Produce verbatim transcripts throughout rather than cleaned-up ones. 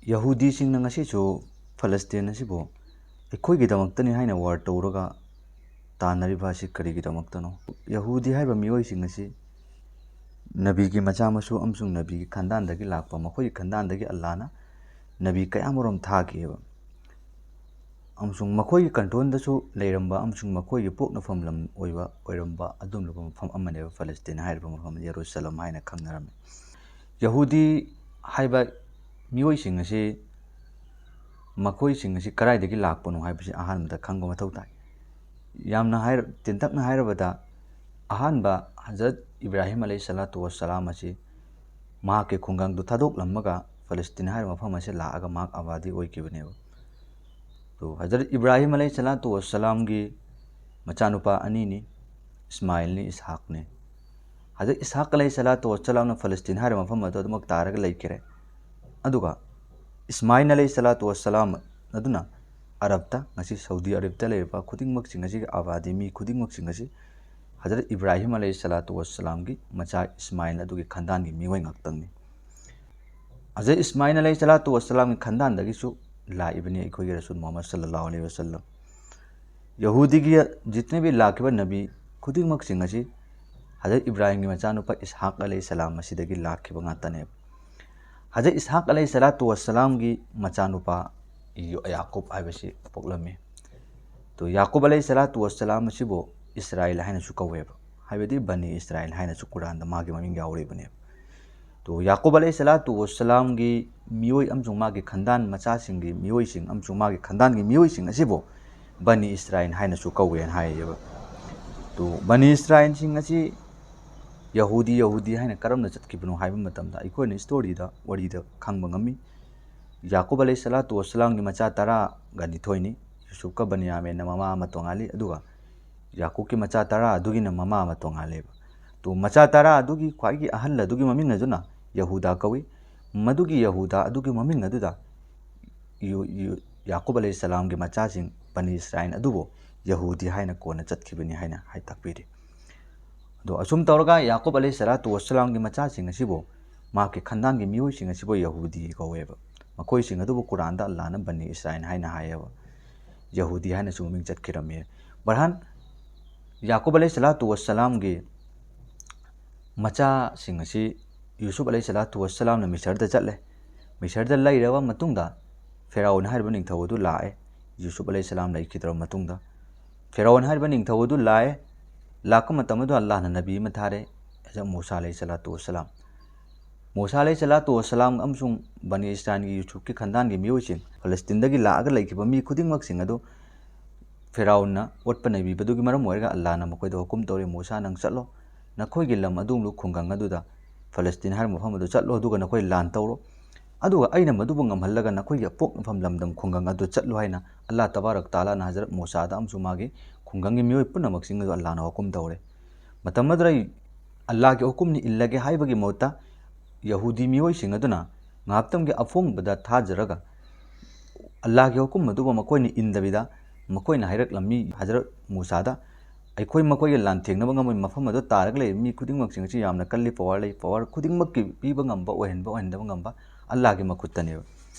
ꯌꯍꯨꯗꯤꯁꯤꯡꯅ ꯉꯁꯤꯁꯨ ꯐꯂꯁꯇꯤꯟ ꯑꯁꯤꯕꯨ ꯑꯩꯈꯣꯏꯒꯤꯗꯃꯛꯇꯅꯤ ꯍꯥꯏꯅ ꯋꯥꯔ ꯇꯧꯔꯒ ꯇꯥꯟꯅꯔꯤꯕ ꯑꯁꯤ ꯀꯔꯤꯒꯤꯗꯃꯛꯇꯅꯣ? ꯌꯍꯨꯗꯤ ꯍꯥꯏꯕ ꯃꯤꯑꯣꯏꯁꯤꯡ ꯑꯁꯤ ꯅꯕꯤꯒꯤ ꯃꯆꯥ ꯃꯁꯨ ꯑꯃꯁꯨꯡ ꯅꯕꯤꯒꯤ ꯈꯟꯗꯥꯟꯗꯒꯤ ꯂꯥꯛꯄ, ꯃꯈꯣꯏꯒꯤ ꯈꯟꯗꯥꯟꯗꯒꯤ ꯑꯜꯂꯥꯅ ꯅꯕꯤ ꯀꯌꯥꯃꯔꯨꯝ ꯊꯥꯈꯤꯑꯕ꯫ ꯑꯃꯁꯨꯡ ꯃꯈꯣꯏꯒꯤ ꯀꯟꯇ꯭ꯔꯣꯜꯗꯁꯨ ꯂꯩꯔꯝꯕ ꯑꯃꯁꯨꯡ ꯃꯈꯣꯏꯒꯤ ꯄꯣꯛꯅꯐꯝ ꯂꯝ ꯑꯣꯏꯕ, ꯑꯣꯏꯔꯝꯕ ꯑꯗꯨꯒꯨꯝꯂꯕ ꯃꯐꯝ ꯑꯃꯅꯦꯕ ꯐꯂꯁꯇꯤꯟ ꯍꯥꯏꯔꯤꯕ ꯃꯐꯝ, ꯌꯦꯔꯨꯁꯂꯝ ꯍꯥꯏꯅ ꯈꯪꯅꯔꯝꯃꯤ꯫ ꯌꯍꯨꯗꯤ ꯍꯥꯏꯕ ꯃꯤꯑꯣꯏꯁꯤꯡ ꯑꯁꯤ, ꯃꯈꯣꯏꯁꯤꯡ ꯑꯁꯤ ꯀꯗꯥꯏꯗꯒꯤ ꯂꯥꯛꯄꯅꯣ ꯍꯥꯏꯕꯁꯤ ꯑꯍꯥꯟꯕꯗ ꯈꯪꯕ ꯃꯊꯧ ꯇꯥꯏ꯫ ꯌꯥꯝꯅ ꯍꯥꯏꯔ-, ꯇꯦꯟꯇꯛꯅ ꯍꯥꯏꯔꯕꯗ, ꯑꯍꯥꯟꯕ ꯍꯖꯔꯠ ꯏꯕ꯭ꯔꯥꯍꯤꯝ ꯑꯂꯩꯍꯤ ꯁꯂꯥꯇꯨ ꯋꯥꯁꯂꯥꯝ ꯑꯁꯤ ꯃꯍꯥꯛꯀꯤ ꯈꯨꯡꯒꯪꯗꯨ ꯊꯥꯗꯣꯛꯂꯝꯃꯒ ꯐꯂꯁꯇꯤꯟ ꯍꯥꯏꯔꯤꯕ ꯃꯐꯝ ꯑꯁꯤ ꯂꯥꯛꯑꯒ ꯃꯍꯥꯛ ꯑꯕꯥꯗꯤ ꯑꯣꯏꯈꯤꯕꯅꯦꯕ꯫ ꯇꯣ, ꯍꯖꯔꯠ ꯏꯕ꯭ꯔꯥꯍꯤꯝ ꯑꯂꯩꯍꯤ ꯁꯂꯥꯇꯨ ꯋꯥꯁꯂꯥꯝꯒꯤ ꯃꯆꯥꯅꯨꯄꯥ ꯑꯅꯤꯅꯤ, ꯏꯁꯃꯥꯏꯜꯅꯤ, ꯏꯁꯍꯥꯛꯅꯤ꯫ ꯍꯖꯔꯠ ꯏꯁꯍꯥꯛ ꯑꯂꯩꯍꯤ ꯁꯂꯥꯇꯨ ꯋꯥꯁꯂꯥꯝꯅ ꯐꯂꯁꯇꯤꯟ ꯍꯥꯏꯔꯤꯕ ꯃꯐꯝ ꯑꯗꯨ ꯑꯗꯨꯃꯛ ꯇꯥꯔꯒ ꯂꯩꯈꯤꯔꯦ꯫ ꯑꯗꯨꯒ ꯏꯁꯃꯥꯏꯜ ꯑꯂꯩꯍꯤ ꯁꯂꯥꯇꯨ ꯋꯥꯁꯂꯥꯝ ꯑꯗꯨꯅ ꯑꯔꯕꯇ, ꯉꯁꯤ ꯁꯥꯎꯗꯤ ꯑꯔꯕꯇ ꯂꯩꯔꯤꯕ ꯈꯨꯗꯤꯡꯃꯛꯁꯤꯡ ꯑꯁꯤꯒꯤ ꯑꯕꯥꯗꯤ ꯃꯤ ꯈꯨꯗꯤꯡꯃꯛꯁꯤꯡ ꯑꯁꯤ ꯍꯖꯔꯠ ꯏꯕ꯭ꯔꯥꯍꯤꯝ ꯑꯂꯩꯍꯤ ꯁꯂꯥꯇꯨ ꯋꯥꯁꯂꯥꯝꯒꯤ ꯃꯆꯥ ꯏꯁꯃꯥꯏꯜ ꯑꯗꯨꯒꯤ ꯈꯟꯗꯥꯟꯒꯤ ꯃꯤꯑꯣꯏ ꯉꯥꯛꯇꯪꯅꯤ꯫ ꯍꯖꯔꯠ ꯏꯁꯃꯥꯏꯜ ꯑꯂꯩꯍꯤ ꯁꯂꯥꯇꯨ ꯋꯥꯁꯂꯥꯝꯒꯤ ꯈꯟꯗꯥꯟꯗꯒꯤꯁꯨ ꯂꯥꯛꯏꯕꯅꯤ ꯑꯩꯈꯣꯏꯒꯤ ꯔꯁꯨꯜ ꯃꯨꯍꯝꯃꯗ ꯁꯜꯂꯜꯂꯥꯍꯨ ꯑꯂꯩꯍꯤ ꯋꯥꯁꯜꯂꯝ꯫ ꯌꯍꯨꯗꯤꯒꯤ ꯖꯤꯇꯅꯦ ꯚꯤ ꯂꯥꯛꯈꯤꯕ ꯅꯕꯤ ꯈꯨꯗꯤꯡꯃꯛꯁꯤꯡ ꯑꯁꯤ ꯍꯖꯔꯠ ꯏꯕ꯭ꯔꯥꯍꯤꯝꯒꯤ ꯃꯆꯥꯅꯨꯄꯥ ꯏꯁꯍꯥꯛ ꯑꯂꯩꯍꯤ ꯁꯂꯥꯝ ꯑꯁꯤꯗꯒꯤ ꯂꯥꯛꯈꯤꯕ ꯉꯥꯛꯇꯅꯦꯕ꯫ ꯍꯖꯔꯠ ꯏꯁꯍꯥꯛ ꯑꯂꯩꯍꯤ ꯁꯂꯥꯇꯨ ꯋꯥꯁꯂꯥꯝꯒꯤ ꯃꯆꯥꯅꯨꯄꯥ ꯌꯥꯀꯨꯕ ꯍꯥꯏꯕꯁꯤ ꯄꯣꯛꯂꯝꯃꯤ꯫ ꯇꯣ, ꯌꯥꯀꯨꯕ ꯑꯂꯩꯍꯤ ꯁꯂꯥꯇꯨ ꯋꯥꯁꯂꯥꯝ ꯑꯁꯤꯕꯨ ꯏꯁꯔꯥꯏꯜ ꯍꯥꯏꯅꯁꯨ ꯀꯧꯋꯦꯕ, ꯍꯥꯏꯕꯗꯤ ꯕꯅꯤ ꯏꯁꯔꯥꯏꯜ ꯍꯥꯏꯅꯁꯨ ꯀꯨꯔꯥꯟꯗ ꯃꯥꯒꯤ ꯃꯃꯤꯡ ꯌꯥꯎꯔꯤꯕꯅꯦꯕ꯫ ꯇꯣ, ꯌꯥꯀꯨꯕ ꯑꯂꯩꯍꯤ ꯁꯂꯥꯇꯨ ꯋꯥꯁꯂꯥꯝꯒꯤ ꯃꯤꯑꯣꯏ ꯑꯃꯁꯨꯡ ꯃꯥꯒꯤ ꯈꯟꯗꯥꯟ ꯃꯆꯥꯁꯤꯡꯒꯤ ꯃꯤꯑꯣꯏꯁꯤꯡ ꯑꯃꯁꯨꯡ ꯃꯥꯒꯤ ꯈꯟꯗꯥꯟꯒꯤ ꯃꯤꯑꯣꯏꯁꯤꯡ ꯑꯁꯤꯕꯨ ꯕꯅꯤ ꯏꯁꯔꯥꯏꯜ ꯍꯥꯏꯅꯁꯨ ꯀꯧꯋꯦꯅ ꯍꯥꯏꯌꯦꯕ꯫ ꯇꯣ, ꯕꯅꯤ ꯏꯁꯔꯥꯏꯜꯁꯤꯡ ꯑꯁꯤ ꯌꯍꯨꯗꯤ, ꯌꯍꯨꯗꯤ ꯍꯥꯏꯅ ꯀꯔꯝꯅ ꯆꯠꯈꯤꯕꯅꯣ ꯍꯥꯏꯕ ꯃꯇꯝꯗ ꯑꯩꯈꯣꯏꯅ ꯁ꯭ꯇꯣꯔꯤꯗ, ꯋꯥꯔꯤꯗ ꯈꯪꯕ ꯉꯝꯃꯤ꯫ ꯌꯥꯀꯨꯕ ꯑꯂꯩꯍꯤ ꯁꯂꯥꯇꯨ ꯋꯥꯁꯂꯥꯝꯒꯤ ꯃꯆꯥ ꯇꯔꯥꯒ ꯅꯤꯊꯣꯏꯅꯤ꯫ ꯌꯨꯁꯨꯐꯀ ꯕꯅꯤꯌꯥꯃꯤꯟꯅ ꯃꯃꯥ ꯑꯃ ꯇꯣꯉꯥꯜꯂꯤ, ꯑꯗꯨꯒ ꯌꯥꯀꯨꯕꯀꯤ ꯃꯆꯥ ꯇꯔꯥ ꯑꯗꯨꯒꯤꯅ ꯃꯃꯥ ꯑꯃ ꯇꯣꯉꯥꯜꯂꯦꯕ꯫ ꯇꯣ, ꯃꯆꯥ ꯇꯔꯥ ꯑꯗꯨꯒꯤ ꯈ꯭ꯋꯥꯏꯒꯤ ꯑꯍꯜ ꯑꯗꯨꯒꯤ ꯃꯃꯤꯡ ꯑꯗꯨꯅ ꯌꯍꯨꯗꯥ ꯀꯧꯏ꯫ ꯃꯗꯨꯒꯤ ꯌꯍꯨꯗꯥ ꯑꯗꯨꯒꯤ ꯃꯃꯤꯡ ꯑꯗꯨꯗ ꯌꯨ-, ꯌꯨ-, ꯌꯥꯀꯨꯕ ꯑꯂꯩꯍꯤ ꯁꯂꯥꯝꯒꯤ ꯃꯆꯥꯁꯤꯡ ꯕꯅꯤ ꯏꯁꯔꯥꯏꯜ ꯑꯗꯨꯕꯨ ꯌꯍꯨꯗꯤ ꯍꯥꯏꯅ ꯀꯣꯟꯅ ꯆꯠꯈꯤꯕꯅꯤ ꯍꯥꯏꯅ ꯍꯥꯏ ꯇꯥꯛꯄꯤꯔꯤ꯫ ꯑꯗꯣ ꯑꯁꯨꯝ ꯇꯧꯔꯒ ꯌꯥꯀꯨꯕ ꯑꯂꯩꯍꯤ ꯁꯂꯥꯇꯨ ꯋꯥꯁꯂꯥꯝꯒꯤ ꯃꯆꯥꯁꯤꯡ ꯑꯁꯤꯕꯨ, ꯃꯍꯥꯛꯀꯤ ꯈꯟꯗꯥꯟꯒꯤ ꯃꯤꯑꯣꯏꯁꯤꯡ ꯑꯁꯤꯕꯨ ꯌꯍꯨꯗꯤ ꯀꯧꯋꯦꯕ꯫ ꯃꯈꯣꯏꯁꯤꯡ ꯑꯗꯨꯕꯨ ꯀꯨꯔꯥꯟꯗ ꯑꯜꯂꯥꯍꯅ ꯕꯅꯤ ꯏꯁꯔꯥꯏꯜ ꯍꯥꯏꯅ ꯍꯥꯏꯌꯦꯕ꯫ ꯌꯍꯨꯗꯤ ꯍꯥꯏꯅꯁꯨ ꯃꯃꯤꯡ ꯆꯠꯈꯤꯔꯝꯃꯤ꯫ ꯕꯔꯍꯥꯟ, ꯌꯥꯀꯨꯕ ꯑꯂꯩꯍꯤ ꯁꯂꯥꯇꯨ ꯋꯥꯁꯂꯥꯝꯒꯤ ꯃꯆꯥꯁꯤꯡ ꯑꯁꯤ ꯌꯨꯁꯨꯞ ꯑꯂꯩꯍꯤ ꯁꯂꯥꯇꯨ ꯋꯥꯁꯂꯥꯝꯅ ꯃꯤꯁꯔꯗ ꯆꯠꯂꯦ꯫ ꯃꯤꯁꯔꯗ ꯂꯩꯔꯕ ꯃꯇꯨꯡꯗ ꯐꯦꯔꯥꯎꯟ ꯍꯥꯏꯔꯤꯕ ꯅꯤꯡꯊꯧ ꯑꯗꯨ ꯂꯥꯛꯑꯦ꯫ ꯌꯨꯁꯨꯞ ꯑꯂꯩꯍꯤ ꯁꯂꯥꯝ ꯂꯩꯈꯤꯗ꯭ꯔꯕ ꯃꯇꯨꯡꯗ ꯐꯦꯔꯥꯎꯟ ꯍꯥꯏꯔꯤꯕ ꯅꯤꯡꯊꯧ ꯑꯗꯨ ꯂꯥꯛꯑꯦ꯫ ꯂꯥꯛꯄ ꯃꯇꯝ ꯑꯗꯨ ꯑꯜꯂꯥꯍꯅ ꯅꯕꯤ ꯑꯃ ꯊꯥꯔꯦ, ꯍꯖꯔꯠ ꯃꯨꯁꯥ ꯑꯂꯩꯍꯤ ꯁꯂꯥꯇꯨ ꯋꯥꯁꯂꯥꯝ꯫ ꯃꯨꯁꯥ ꯑꯂꯩꯍꯤ ꯁꯂꯥꯇꯨ ꯋꯥꯁꯂꯥꯝ ꯑꯃꯁꯨꯡ ꯕꯅꯤ ꯏꯁꯔꯥꯏꯜꯒꯤ ꯌꯨꯁꯨꯞꯀꯤ ꯈꯥꯟꯗꯥꯟꯒꯤ ꯃꯤꯑꯣꯏꯁꯤꯡ, ꯐꯂꯁꯇꯤꯟꯗꯒꯤ ꯂꯥꯛꯑꯒ ꯂꯩꯈꯤꯕ ꯃꯤ ꯈꯨꯗꯤꯡꯃꯛꯁꯤꯡ ꯑꯗꯨ ꯐꯦꯔꯥꯎꯟꯅ ꯑꯣꯠꯄ ꯅꯩꯕꯤꯕꯗꯨꯒꯤ ꯃꯔꯝ ꯑꯣꯏꯔꯒ ꯑꯜꯂꯥꯍꯅ ꯃꯈꯣꯏꯗ ꯍꯨꯀꯨꯝ ꯇꯧꯔꯦ, "ꯃꯨꯁꯥ, ꯅꯪ ꯆꯠꯂꯣ, ꯅꯈꯣꯏꯒꯤ ꯂꯝ ꯑꯗꯨꯒꯨꯝꯂꯕ ꯈꯨꯡꯒꯪ ꯑꯗꯨꯗ, ꯐꯂꯁꯇꯤꯟ ꯍꯥꯏꯔꯤꯕ ꯃꯐꯝ ꯑꯗꯨ ꯆꯠꯂꯣ, ꯑꯗꯨꯒ ꯅꯈꯣꯏ ꯂꯥꯟ ꯇꯧꯔꯣ, ꯑꯗꯨꯒ ꯑꯩꯅ ꯃꯗꯨꯕꯨ ꯉꯝꯍꯜꯂꯒ ꯅꯈꯣꯏꯒꯤ ꯑꯄꯣꯛꯅꯐꯝ ꯂꯝꯗꯝ ꯈꯨꯡꯒꯪ ꯑꯗꯨ ꯆꯠꯂꯨ" ꯍꯥꯏꯅ ꯑꯜꯂꯥꯍ ꯇꯕꯥꯔꯛ ꯇꯥꯂꯥꯅ ꯍꯖꯔꯠ ꯃꯨꯁꯥꯗ ꯑꯃꯁꯨꯡ ꯃꯥꯒꯤ ꯈꯨꯡꯒꯪꯒꯤ ꯃꯤꯑꯣꯏ ꯄꯨꯝꯅꯃꯛꯁꯤꯡ ꯑꯗꯨ ꯑꯜꯂꯥꯍꯅ ꯍꯨꯀꯨꯝ ꯇꯧꯔꯦ꯫ ꯃꯇꯝ ꯑꯗꯨꯗ ꯑꯩ ꯑꯜꯂꯥꯍꯒꯤ ꯍꯨꯀꯨꯝꯅ ꯏꯜꯂꯒꯦ ꯍꯥꯏꯕꯒꯤ ꯃꯍꯨꯠꯇ ꯌꯍꯨꯗꯤ ꯃꯤꯑꯣꯏꯁꯤꯡ ꯑꯗꯨꯅ ꯉꯥꯏꯍꯥꯛꯇꯪꯒꯤ ꯑꯐꯣꯡꯕꯗ ꯊꯥꯖꯔꯒ ꯑꯜꯂꯥꯍꯒꯤ ꯍꯨꯀꯨꯝ ꯑꯗꯨꯕꯨ ꯃꯈꯣꯏꯅ ꯏꯟꯗꯕꯤꯗ ꯃꯈꯣꯏꯅ ꯍꯥꯏꯔꯛꯂꯝꯃꯤ ꯍꯖꯔꯠ ꯃꯨꯁꯥꯗ, "ꯑꯩꯈꯣꯏ ꯃꯈꯣꯏꯒ ꯂꯥꯟꯊꯦꯡꯅꯕ ꯉꯝꯃꯣꯏ, ꯃꯐꯝ ꯑꯗꯨ ꯇꯥꯔꯒ ꯂꯩꯔꯤꯕ ꯃꯤ ꯈꯨꯗꯤꯡꯃꯛꯁꯤꯡ ꯑꯁꯤ ꯌꯥꯝꯅ ꯀꯜꯂꯤ, ꯄꯋꯥꯔ ꯂꯩ, ꯄꯋꯥꯔ ꯈꯨꯗꯤꯡꯃꯛꯀꯤ ꯄꯤꯕ ꯉꯝꯕ, ꯑꯣꯏꯍꯟꯕ, ꯑꯣꯏꯍꯟꯗꯕ ꯉꯝꯕ ꯑꯜꯂꯥꯍꯒꯤ ꯃꯈꯨꯠꯇꯅꯦꯕ"꯫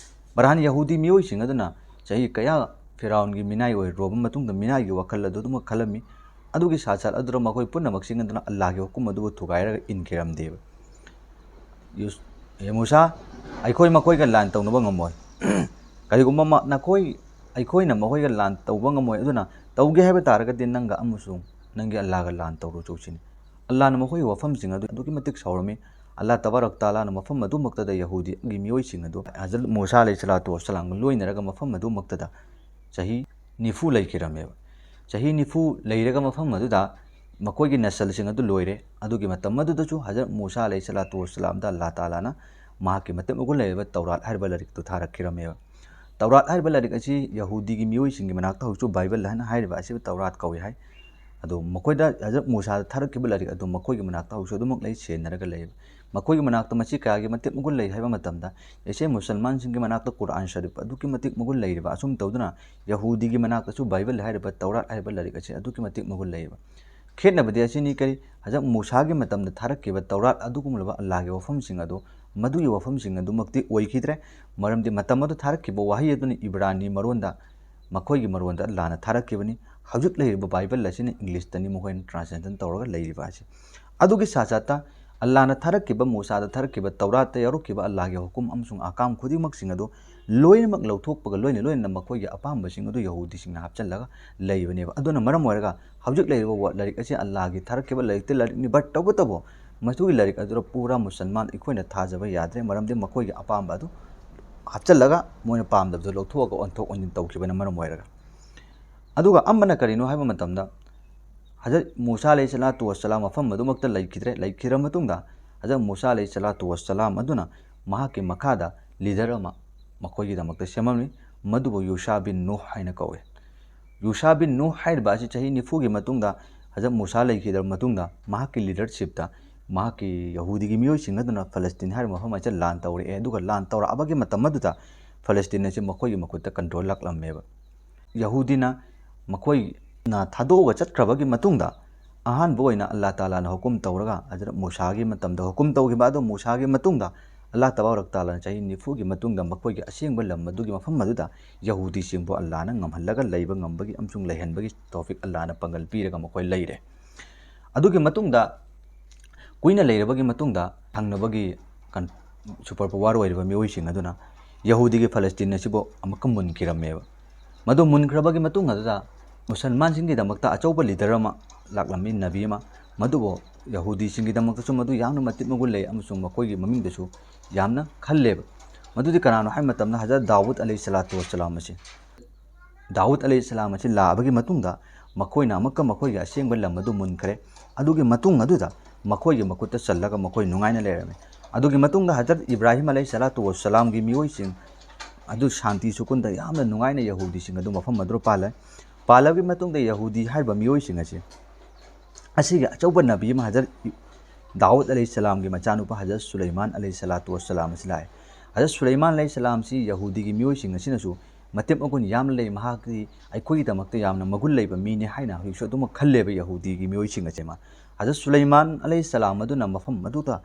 ꯕꯔꯍꯥꯟ, ꯌꯍꯨꯗꯤ ꯃꯤꯑꯣꯏꯁꯤꯡ ꯑꯗꯨꯅ ꯆꯍꯤ ꯀꯌꯥ ꯐꯤꯔꯥꯎꯟꯒꯤ ꯃꯤꯅꯥꯏ ꯑꯣꯏꯔꯨꯔꯕ ꯃꯇꯨꯡꯗ ꯃꯤꯅꯥꯏꯒꯤ ꯋꯥꯈꯜ ꯑꯗꯨ ꯑꯗꯨꯃꯛ ꯈꯜꯂꯝꯃꯤ꯫ ꯑꯗꯨꯒꯤ ꯁꯥꯠ ꯁꯥꯠ ꯑꯗꯨꯗ ꯃꯈꯣꯏ ꯄꯨꯝꯅꯃꯛꯁꯤꯡ ꯑꯗꯨꯅ ꯑꯜꯂꯥꯍꯒꯤ ꯍꯨꯀꯨꯝ ꯑꯗꯨꯕꯨ ꯊꯨꯒꯥꯏꯔꯒ ꯏꯟꯈꯤꯔꯝꯗꯦꯕ꯫ ꯌꯨꯁ-, "ꯍꯦ ꯃꯨꯁꯥ, ꯑꯩꯈꯣꯏ ꯃꯈꯣꯏꯒ ꯂꯥꯟ ꯇꯧꯅꯕ ꯉꯝꯃꯣꯏ꯫ ꯀꯔꯤꯒꯨꯝꯕ ꯃ-, ꯅꯈꯣꯏ, ꯑꯩꯈꯣꯏꯅ ꯃꯈꯣꯏꯒ ꯂꯥꯟ ꯇꯧꯕ ꯉꯝꯃꯣꯏ, ꯑꯗꯨꯅ ꯇꯧꯒꯦ ꯍꯥꯏꯕ ꯇꯥꯔꯒꯗꯤ ꯅꯪꯒ ꯑꯃꯁꯨꯡ ꯅꯪꯒꯤ ꯑꯜꯂꯥꯍꯒ ꯂꯥꯟ ꯇꯧꯔꯨ ꯆꯧꯁꯤꯅꯤ"꯫ ꯑꯜꯂꯥꯍꯅ ꯃꯈꯣꯏꯒꯤ ꯋꯥꯐꯝꯁꯤꯡ ꯑꯗꯨ ꯑꯗꯨꯛꯀꯤ ꯃꯇꯤꯛ ꯁꯥꯎꯔꯝꯃꯤ꯫ ꯑꯜꯂꯥꯍ ꯇꯕꯥꯔꯛ ꯇꯥꯂꯥꯅ ꯃꯐꯝ ꯑꯗꯨꯃꯛꯇꯗ ꯌꯍꯨꯗꯤꯒꯤ ꯃꯤꯑꯣꯏꯁꯤꯡ ꯑꯗꯨ ꯍꯖꯔꯠ ꯃꯨꯁꯥ ꯑꯂꯩꯍꯤ ꯁꯂꯥꯇꯨ ꯋꯥꯁꯂꯥꯝꯒ ꯂꯣꯏꯅꯔꯒ ꯃꯐꯝ ꯑꯗꯨꯃꯛꯇꯗ ꯆꯍꯤ ꯅꯤꯐꯨ ꯂꯩꯈꯤꯔꯝꯃꯦꯕ꯫ ꯆꯍꯤ ꯅꯤꯐꯨ ꯂꯩꯔꯒ ꯃꯐꯝ ꯑꯗꯨꯗ ꯃꯈꯣꯏꯒꯤ ꯅꯁꯜꯁꯤꯡ ꯑꯗꯨ ꯂꯣꯏꯔꯦ꯫ ꯑꯗꯨꯒꯤ ꯃꯇꯝ ꯑꯗꯨꯗꯁꯨ ꯍꯖꯔꯠ ꯃꯨꯁꯥ ꯑꯂꯩꯍꯤ ꯁꯂꯥꯇꯨ ꯋꯥꯁꯂꯥꯝꯗ ꯑꯜꯂꯥꯍ ꯇꯥꯂꯥꯅ ꯃꯍꯥꯛꯀꯤ ꯃꯇꯤꯛ ꯃꯒꯨꯟ ꯂꯩꯔꯕ ꯇꯧꯔꯥꯠ ꯍꯥꯏꯔꯤꯕ ꯂꯥꯏꯔꯤꯛꯇꯨ ꯊꯥꯔꯛꯈꯤꯔꯝꯃꯦꯕ꯫ ꯇꯧꯔꯥꯠ ꯍꯥꯏꯔꯤꯕ ꯂꯥꯏꯔꯤꯛ ꯑꯁꯤ ꯌꯍꯨꯗꯤꯒꯤ ꯃꯤꯑꯣꯏꯁꯤꯡꯒꯤ ꯃꯅꯥꯛꯇ ꯍꯧꯖꯤꯛꯁꯨ ꯕꯥꯏꯕꯜ ꯍꯥꯏꯅ ꯍꯥꯏꯔꯤꯕ ꯑꯁꯤꯕꯨ ꯇꯧꯔꯥꯠ ꯀꯧꯏ ꯍꯥꯏ꯫ ꯑꯗꯣ ꯃꯈꯣꯏꯗ ꯍꯖꯔꯠ ꯃꯨꯁꯥꯗ ꯊꯥꯔꯛꯈꯤꯕ ꯂꯥꯏꯔꯤꯛ ꯑꯗꯨ ꯃꯈꯣꯏꯒꯤ ꯃꯅꯥꯛꯇ ꯍꯧꯖꯤꯛꯁꯨ ꯑꯗꯨꯃꯛ ꯂꯩ, ꯁꯦꯟꯅꯔꯒ ꯂꯩ꯫ ꯃꯈꯣꯏꯒꯤ ꯃꯅꯥꯛꯇ ꯃꯁꯤ ꯀꯌꯥꯒꯤ ꯃꯇꯤꯛ ꯃꯒꯨꯟ ꯂꯩ ꯍꯥꯏꯕ ꯃꯇꯝꯗ, ꯑꯩꯁꯦ ꯃꯨꯁꯜꯃꯥꯟꯁꯤꯡꯒꯤ ꯃꯅꯥꯛꯇ ꯀꯨꯔꯥꯟ ꯁꯔꯤꯐ ꯑꯗꯨꯛꯀꯤ ꯃꯇꯤꯛ ꯃꯒꯨꯟ ꯂꯩꯔꯤꯕ ꯑꯁꯨꯝ ꯇꯧꯗꯨꯅ ꯌꯍꯨꯗꯤꯒꯤ ꯃꯅꯥꯛꯇꯁꯨ ꯕꯥꯏꯕꯜ ꯍꯥꯏꯔꯤꯕ ꯇꯧꯔꯥꯠ ꯍꯥꯏꯔꯤꯕ ꯂꯥꯏꯔꯤꯛ ꯑꯁꯤ ꯑꯗꯨꯛꯀꯤ ꯃꯇꯤꯛ ꯃꯒꯨꯟ ꯂꯩꯌꯦꯕ꯫ ꯈꯦꯠꯅꯕꯗꯤ ꯑꯁꯤꯅꯤ, ꯀꯔꯤ? ꯍꯖꯔꯠ ꯃꯨꯁꯥꯒꯤ ꯃꯇꯝꯗ ꯊꯥꯔꯛꯈꯤꯕ ꯇꯧꯔꯥꯠ ꯑꯗꯨꯒꯨꯝꯂꯕ ꯑꯜꯂꯥꯍꯒꯤ ꯋꯥꯐꯝꯁꯤꯡ ꯑꯗꯨ ꯃꯗꯨꯒꯤ ꯋꯥꯐꯝꯁꯤꯡ ꯑꯗꯨꯃꯛꯇꯤ ꯑꯣꯏꯈꯤꯗ꯭ꯔꯦ꯫ ꯃꯔꯝꯗꯤ ꯃꯇꯝ ꯑꯗꯨ ꯊꯥꯔꯛꯈꯤꯕ ꯋꯥꯍꯩ ꯑꯗꯨꯅ ꯏꯕ꯭ꯔꯥꯅꯤ ꯃꯔꯣꯟꯗ, ꯃꯈꯣꯏꯒꯤ ꯃꯔꯣꯟꯗ ꯂꯥꯟꯅ ꯊꯥꯔꯛꯈꯤꯕꯅꯤ꯫ ꯍꯧꯖꯤꯛ ꯂꯩꯔꯤꯕ ꯕꯥꯏꯕꯜ ꯑꯁꯤꯅ ꯏꯪꯂꯤꯁꯇꯅꯤ ꯃꯈꯣꯏꯅ ꯇ꯭ꯔꯥꯟꯁꯂꯦꯁꯟ ꯇꯧꯔꯒ ꯂꯩꯔꯤꯕ ꯑꯁꯤ꯫ ꯑꯗꯨꯒꯤ ꯁꯥ ꯁꯥꯠꯇ ꯑꯜꯂꯥꯅ ꯊꯥꯔꯛꯈꯤꯕ, ꯃꯨꯁꯥꯗ ꯊꯥꯔꯛꯈꯤꯕ, ꯇꯧꯔꯥꯠꯇ ꯌꯥꯎꯔꯛꯈꯤꯕ ꯑꯜꯂꯥꯒꯤ ꯍꯨꯀꯨꯝ ꯑꯃꯁꯨꯡ ꯑꯍꯀꯥꯝ ꯈꯨꯗꯤꯡꯃꯛꯁꯤꯡ ꯑꯗꯨ ꯂꯣꯏꯅꯃꯛ ꯂꯧꯊꯣꯛꯄꯒ ꯂꯣꯏꯅ ꯂꯣꯏꯅꯅ ꯃꯈꯣꯏꯒꯤ ꯑꯄꯥꯝꯕꯁꯤꯡ ꯑꯗꯨ ꯌꯍꯨꯗꯤꯁꯤꯡꯅ ꯍꯥꯞꯆꯤꯜꯂꯒ ꯂꯩꯕꯅꯦꯕ꯫ ꯑꯗꯨꯅ ꯃꯔꯝ ꯑꯣꯏꯔꯒ ꯍꯧꯖꯤꯛ ꯂꯩꯔꯤꯕ ꯋꯥ-, ꯂꯥꯏꯔꯤꯛ ꯑꯁꯤ ꯑꯜꯂꯥꯒꯤ ꯊꯥꯔꯛꯈꯤꯕ ꯂꯥꯏꯔꯤꯛꯇꯤ ꯂꯥꯏꯔꯤꯛꯅꯤ, but ꯇꯧꯕꯇꯕꯨ ꯃꯗꯨꯒꯤ ꯂꯥꯏꯔꯤꯛ ꯑꯗꯨꯗ ꯄꯨꯔꯥ ꯃꯨꯁꯜꯃꯥꯟ ꯑꯩꯈꯣꯏꯅ ꯊꯥꯖꯕ ꯌꯥꯗ꯭ꯔꯦ, ꯃꯔꯝꯗꯤ ꯃꯈꯣꯏꯒꯤ ꯑꯄꯥꯝꯕ ꯑꯗꯨ ꯍꯥꯞꯆꯤꯜꯂꯒ ꯃꯣꯏꯅ ꯄꯥꯝꯗꯕꯗꯨ ꯂꯧꯊꯣꯛꯑꯒ ꯑꯣꯟꯊꯣꯛ ꯑꯣꯟꯁꯤꯟ ꯇꯧꯈꯤꯕꯅ ꯃꯔꯝ ꯑꯣꯏꯔꯒ꯫ ꯑꯗꯨꯒ ꯑꯃꯅ ꯀꯔꯤꯅꯣ ꯍꯥꯏꯕ ꯃꯇꯝꯗ, ꯍꯖꯔꯠ ꯃꯨꯁꯥ ꯑꯂꯩꯍꯤ ꯁꯂꯥꯇꯨ ꯋꯁꯁꯂꯥꯝ ꯃꯐꯝ ꯑꯗꯨꯃꯛꯇ ꯂꯩꯈꯤꯗ꯭ꯔꯦ꯫ ꯂꯩꯈꯤꯔ ꯃꯇꯨꯡꯗ ꯍꯖꯔꯠ ꯃꯨꯁꯥ ꯑꯂꯩꯍꯤ ꯁꯂꯥꯇꯨ ꯋꯁꯁꯂꯥꯝ ꯑꯗꯨꯅ ꯃꯍꯥꯛꯀꯤ ꯃꯈꯥꯗ ꯂꯤꯗꯔ ꯑꯃ ꯃꯈꯣꯏꯒꯤꯗꯃꯛꯇ ꯁꯦꯝꯂꯝꯃꯤ, ꯃꯗꯨꯕꯨ ꯌꯨꯁꯥ ꯕꯤꯟ ꯅꯨꯍ ꯍꯥꯏꯅ ꯀꯧꯏ꯫ ꯌꯨꯁꯥ ꯕꯤꯟ ꯅꯨꯍ ꯍꯥꯏꯔꯤꯕ ꯑꯁꯤ ꯆꯍꯤ ꯅꯤꯐꯨꯒꯤ ꯃꯇꯨꯡꯗ, ꯍꯖꯔꯠ ꯃꯨꯁꯥ ꯂꯩꯈꯤꯗ꯭ꯔꯕ ꯃꯇꯨꯡꯗ, ꯃꯍꯥꯛꯀꯤ ꯂꯤꯗꯔꯁꯤꯞꯇ ꯃꯍꯥꯛꯀꯤ ꯌꯍꯨꯗꯤꯒꯤ ꯃꯤꯑꯣꯏꯁꯤꯡ ꯑꯗꯨꯅ ꯐꯂꯁꯇꯤꯟ ꯍꯥꯏꯔꯤꯕ ꯃꯐꯝ ꯑꯁꯤꯗ ꯂꯥꯟ ꯇꯧꯔꯛꯑꯦ꯫ ꯑꯗꯨꯒ ꯂꯥꯟ ꯇꯧꯔꯛꯑꯕꯒꯤ ꯃꯇꯝ ꯑꯗꯨꯗ ꯐꯂꯁꯇꯤꯟ ꯑꯁꯤ ꯃꯈꯣꯏꯒꯤ ꯃꯈꯨꯠꯇ ꯀꯟꯇ꯭ꯔꯣꯜ ꯂꯥꯛꯂꯝꯃꯦꯕ꯫ ꯌꯍꯨꯗꯤꯅ ꯃꯈꯣꯏꯅ ꯊꯥꯗꯣꯛꯑꯒ ꯆꯠꯈ꯭ꯔꯕꯒꯤ ꯃꯇꯨꯡꯗ, ꯑꯍꯥꯟꯕ ꯑꯣꯏꯅ ꯑꯜꯂꯥ ꯇꯥꯂꯥꯅ ꯍꯨꯀꯨꯝ ꯇꯧꯔꯒ ꯍꯖꯔꯠ ꯃꯨꯁꯥꯒꯤ ꯃꯇꯝꯗ ꯍꯨꯀꯨꯝ ꯇꯧꯈꯤꯕ꯫ ꯑꯗꯣ ꯃꯨꯁꯥꯒꯤ ꯃꯇꯨꯡꯗ ꯑꯜꯂꯥ ꯇꯕꯥꯔꯛ ꯇꯥꯂꯥꯅ ꯆꯍꯤ ꯅꯤꯐꯨꯒꯤ ꯃꯇꯨꯡꯗ ꯃꯈꯣꯏꯒꯤ ꯑꯁꯦꯡꯕ ꯂꯝ ꯑꯗꯨꯒꯤ ꯃꯐꯝ ꯑꯗꯨꯗ ꯌꯍꯨꯗꯤꯁꯤꯡꯕꯨ ꯑꯜꯂꯥꯅ ꯉꯝꯍꯜꯂꯒ ꯂꯩꯕ ꯉꯝꯕꯒꯤ ꯑꯃꯁꯨꯡ ꯂꯩꯍꯟꯕꯒꯤ ꯇꯧꯐꯤꯛ ꯑꯜꯂꯥꯅ ꯄꯥꯡꯒꯜ ꯄꯤꯔꯒ ꯃꯈꯣꯏ ꯂꯩꯔꯦ꯫ ꯑꯗꯨꯒꯤ ꯃꯇꯨꯡꯗ, ꯀꯨꯏꯅ ꯂꯩꯔꯕꯒꯤ ꯃꯇꯨꯡꯗ, ꯊꯪꯅꯕꯒꯤ ꯀꯟ-, ꯁꯨꯄꯔ ꯄꯋꯥꯔ ꯑꯣꯏꯔꯤꯕ ꯃꯤꯑꯣꯏꯁꯤꯡ ꯑꯗꯨꯅ ꯌꯍꯨꯗꯤꯒꯤ ꯐꯂꯁꯇꯤꯟ ꯑꯁꯤꯕꯨ ꯑꯃꯨꯛꯀ ꯃꯨꯟꯈꯤꯔꯝꯃꯦꯕ꯫ ꯃꯗꯨ ꯃꯨꯟꯈ꯭ꯔꯕꯒꯤ ꯃꯇꯨꯡ ꯑꯗꯨꯗ ꯃꯨꯁꯜꯃꯥꯟꯁꯤꯡꯒꯤꯗꯃꯛꯇ ꯑꯆꯧꯕ ꯂꯤꯗꯔ ꯑꯃ ꯂꯥꯛꯂꯝꯃꯤ, ꯅꯕꯤ ꯑꯃ꯫ ꯃꯗꯨꯕꯨ ꯌꯍꯨꯗꯤꯁꯤꯡꯒꯤꯗꯃꯛꯇꯁꯨ ꯃꯗꯨ ꯌꯥꯝꯅ ꯃꯇꯤꯛ ꯃꯒꯨꯟ ꯂꯩ ꯑꯃꯁꯨꯡ ꯃꯈꯣꯏꯒꯤ ꯃꯃꯤꯡꯗꯁꯨ ꯌꯥꯝꯅ ꯈꯜꯂꯦꯕ꯫ ꯃꯗꯨꯗꯤ ꯀꯅꯥꯅꯣ ꯍꯥꯏꯕ ꯃꯇꯝꯗ ꯍꯖꯔꯠ ꯗꯥꯎꯗ ꯑꯂꯩꯍꯤ ꯁꯂꯥꯇꯨ ꯋꯁꯁꯂꯥꯝ ꯑꯁꯤ꯫ ꯗꯥꯎꯗ ꯑꯂꯩꯍꯤ ꯁꯂꯥꯝ ꯑꯁꯤ ꯂꯥꯛꯑꯕꯒꯤ ꯃꯇꯨꯡꯗ ꯃꯈꯣꯏꯅ ꯑꯃꯨꯛꯀ ꯃꯈꯣꯏꯒꯤ ꯑꯁꯦꯡꯕ ꯂꯝ ꯑꯗꯨ ꯃꯨꯟꯈ꯭ꯔꯦ꯫ ꯑꯗꯨꯒꯤ ꯃꯇꯨꯡ ꯑꯗꯨꯗ ꯃꯈꯣꯏꯒꯤ ꯃꯈꯨꯠꯇ ꯆꯜꯂꯒ ꯃꯈꯣꯏ ꯅꯨꯡꯉꯥꯏꯅ ꯂꯩꯔꯝꯃꯤ꯫ ꯑꯗꯨꯒꯤ ꯃꯇꯨꯡꯗ ꯍꯖꯔꯠ ꯏꯕ꯭ꯔꯥꯍꯤꯝ ꯑꯂꯩꯍꯤ ꯁꯂꯥꯇꯨ ꯋꯁꯁꯂꯥꯝꯒꯤ ꯃꯤꯑꯣꯏꯁꯤꯡ ꯑꯗꯨ ꯁꯥꯟꯇꯤ ꯁꯨꯀꯨꯟꯗ ꯌꯥꯝꯅ ꯅꯨꯡꯉꯥꯏꯅ ꯌꯍꯨꯗꯤꯁꯤꯡ ꯑꯗꯨ ꯃꯐꯝ ꯑꯗꯨꯗ ꯄꯥꯜꯂꯦ꯫ ꯄꯥꯜꯂꯕꯒꯤ ꯃꯇꯨꯡꯗ ꯌꯍꯨꯗꯤ ꯍꯥꯏꯔꯤꯕ ꯃꯤꯑꯣꯏꯁꯤꯡ ꯑꯁꯤ ꯑꯁꯤꯒꯤ ꯑꯆꯧꯕ ꯅꯕꯤ ꯑꯃ ꯍꯖꯔꯠ ꯗꯥꯎꯗ ꯑꯂꯩꯍꯤ ꯁꯂꯥꯝꯒꯤ ꯃꯆꯥꯅꯨꯄꯥ ꯍꯖꯔꯠ ꯁꯨꯂꯩꯃꯥꯟ ꯑꯂꯩꯍꯤ ꯁꯂꯥꯇꯨ ꯋꯁꯁꯂꯥꯝ ꯑꯁꯤ ꯂꯥꯛꯑꯦ꯫ ꯍꯖꯔꯠ ꯁꯨꯂꯩꯃꯥꯟ ꯑꯂꯩꯍꯤ ꯁꯂꯥꯝꯁꯤ ꯌꯍꯨꯗꯤꯒꯤ ꯃꯤꯑꯣꯏꯁꯤꯡ ꯑꯁꯤꯅꯁꯨ ꯃꯇꯤꯛ ꯃꯒꯨꯟ ꯌꯥꯝꯅ ꯂꯩ, ꯃꯍꯥꯛꯇꯤ ꯑꯩꯈꯣꯏꯒꯤꯗꯃꯛꯇ ꯌꯥꯝꯅ ꯃꯒꯨꯟ ꯂꯩꯕ ꯃꯤꯅꯤ ꯍꯥꯏꯅ ꯍꯧꯖꯤꯛꯁꯨ ꯑꯗꯨꯃꯛ ꯈꯜꯂꯦꯕ ꯌꯍꯨꯗꯤꯒꯤ ꯃꯤꯑꯣꯏꯁꯤꯡ ꯑꯁꯦ꯫ ꯃꯥ ꯍꯖꯔꯠ ꯁꯨꯂꯩꯃꯥꯟ ꯑꯂꯩꯍꯤꯁꯁꯂꯥꯝ ꯑꯗꯨꯅ ꯃꯐꯝ ꯑꯗꯨꯗ